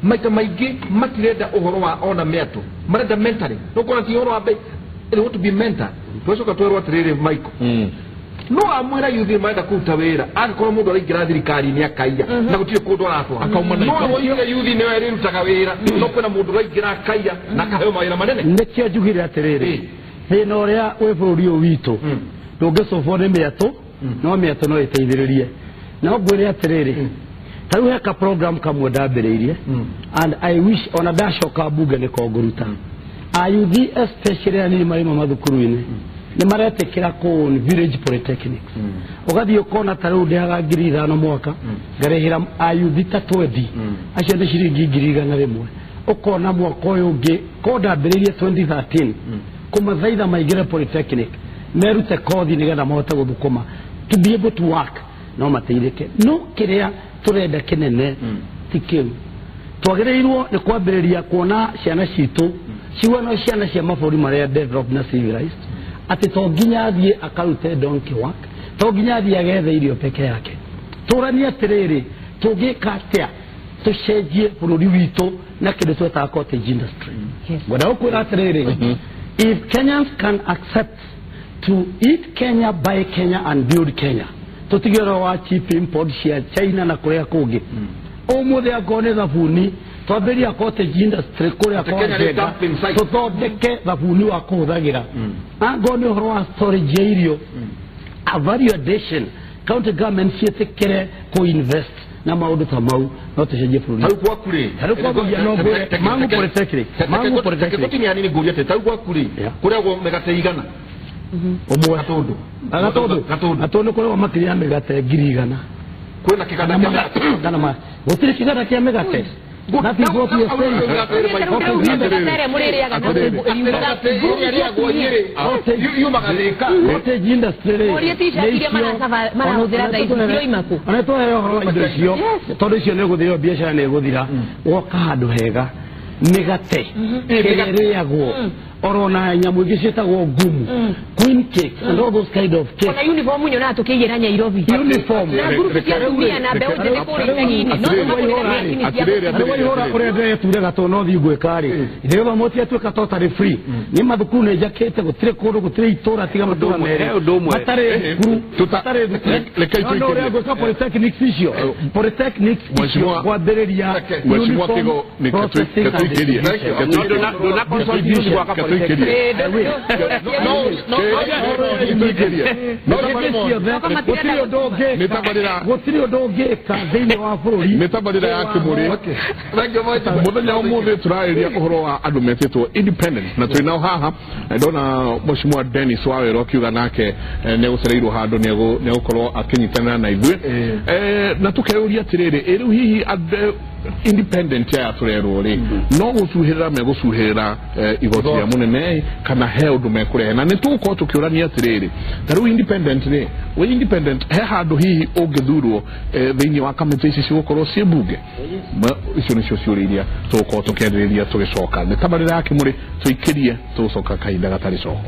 maita maingi matirenda uhoro wa ona meatu marenda mentally no kona ti uhoro wa they want to be mentor twacoka twerwo atiriri Michael no amwira youth marenda kuruta wira angikorwo mundu araingira thirikari-inĩ akaiya na gũtirĩ kũndũ aratwara no oige youth nĩwe ĩrĩrutaga wĩra no kwĩna mũndũ ũraingĩra akaiya na akaheo mawĩra manene nĩkĩo njugire atĩrĩrĩ thĩna ũrĩa wĩ bũrũri ũyũ witũ ndũngĩcũbwo nĩ mĩatũ no mĩatũ no ĩteithĩrĩrie no ngwĩre atĩrĩrĩ ta rĩu heka program kamwe ndambĩrĩirie and I wish ona ndacoka mbunge nĩko ngũruta ayuthi especially anini marĩ mathukuru-inĩ nĩ maretĩkĩra kũũ village polytechnics ũgathiĩ ũkona ta rĩu ndĩhaga 5,000 mwaka ngarĩhĩra ayuthi ta 20 acio nĩ ciringi 100,000 ũkona mwaka ũyũ ũngĩ ko ndambĩrĩirie 2013 kũmathaitha maingĩre polytechnic merute kothi nĩgetha mahote gũthũkũma to be able to work no mateithĩke no kĩrĩa tũrenda kĩnene ti kĩu twagĩrĩirwo nĩ kwambĩrĩria kuona ciana citũ ciuga ciana cia mabũrũri marĩa developed na civilized ati to nginya athiĩ akarute donkey work to nginya athiĩ agethe irio peke yake tũranie atĩrĩrĩ tũngĩka atĩa tũcenjie bũrũri witũ na kĩndũ twetaga cottage industry ngwenda gũkwĩra atĩrĩrĩ if Kenyans can accept to eat Kenya, buy Kenya and build Kenya tũtige ũhoro wa cheap import cia China na kũrĩa kũngĩ ũmũthĩ angorwo nĩ thabuni twambĩrĩria cottage industry kũrĩa kwa tũthondeke thabuni wa kũhũthagĩra angorwo nĩ ũhoro wa storage ya irio a value addition county government ciĩtĩkĩre kũ-invest na maũndũ ta mau no tũcenjie bũrũri tarĩu gwaku rĩ tarĩu gwaku no ngwĩre Mangu Polytechnic Mangu Polytechnic gũtinia hanini ngũrie atĩ tarĩu gwaku rĩ kũrĩagwo mĩgate igana ũmwe Gatũndũ Gatũndũ kũrĩagwo makĩria ya mĩgate 100,000 kwĩna kĩganda kĩa mĩgate gũtirĩ kĩganda kĩa mĩgate That is what we are saying. Cottage industry. Ona tũheo ũhoro wa indo icio tondũ icio nĩ gũthira biacara nĩ gũthira woka handũ hega mĩgate ĩrĩagwo orona nyamũ ingĩ ciĩtagwo ngumu Queen cakes and all those kind of cakes. Ona uniform nyonaga tũkĩiyĩra Nyairobi. Uniform. Na ngurubu cia atumia na mbeũ njĩthĩ kũrĩa icagi-inĩ. No tũmakũrĩre macini cia Arĩa waihũra ũrĩa ndĩreture gatũ no thiĩ ngwĩka rĩ nĩgetha motiatuĩka totally free nĩ mathukuru nĩ njakĩte gũtirĩ kũndũ gũtirĩ itũra tiga matũra merĩ matarĩ thukuru matarĩ thukuru no ũrĩa ngwĩka polytechnics icio polytechnics icio kwambĩrĩria Mheshimiwa Kigo nĩ ketuikĩrie gũtirĩ ũndũ ũngĩka thĩinĩ wa bũrũri nĩ tabarĩra ya Kĩmũrĩ mũthenya ũmũthĩ tũrarĩria ũhoro wa andũ metĩtwo independent na twĩ nao haha na ndona Mheshimiwa Dennis Wawero akiuga nake nĩ egũcereirwo handũ nĩ egũkorwo akĩnyitanĩra na ithuĩ na tũkeyũria atĩrĩrĩ ĩ rĩu hihi independent aya tũrerwo rĩ no gũcuhĩrĩra megũcuhĩrĩra igoti rĩa mũnene kana he ũndũ mekũrehe na nĩ tũgũkorwo tũkĩũrania atĩrĩrĩ ta rĩu independent rĩ wĩ independent he handũ hihi ũngĩthurwo thĩinĩ wa kamĩtĩ ici cigũkorwo ciĩ mbunge icio nĩcio ciũria iria tũgũkorwo tũkĩarĩrĩria tũgĩcoka nĩ tabarĩra ya Kĩmũrĩ tũikĩrie tũgũcoka kahinda gatarĩ coho.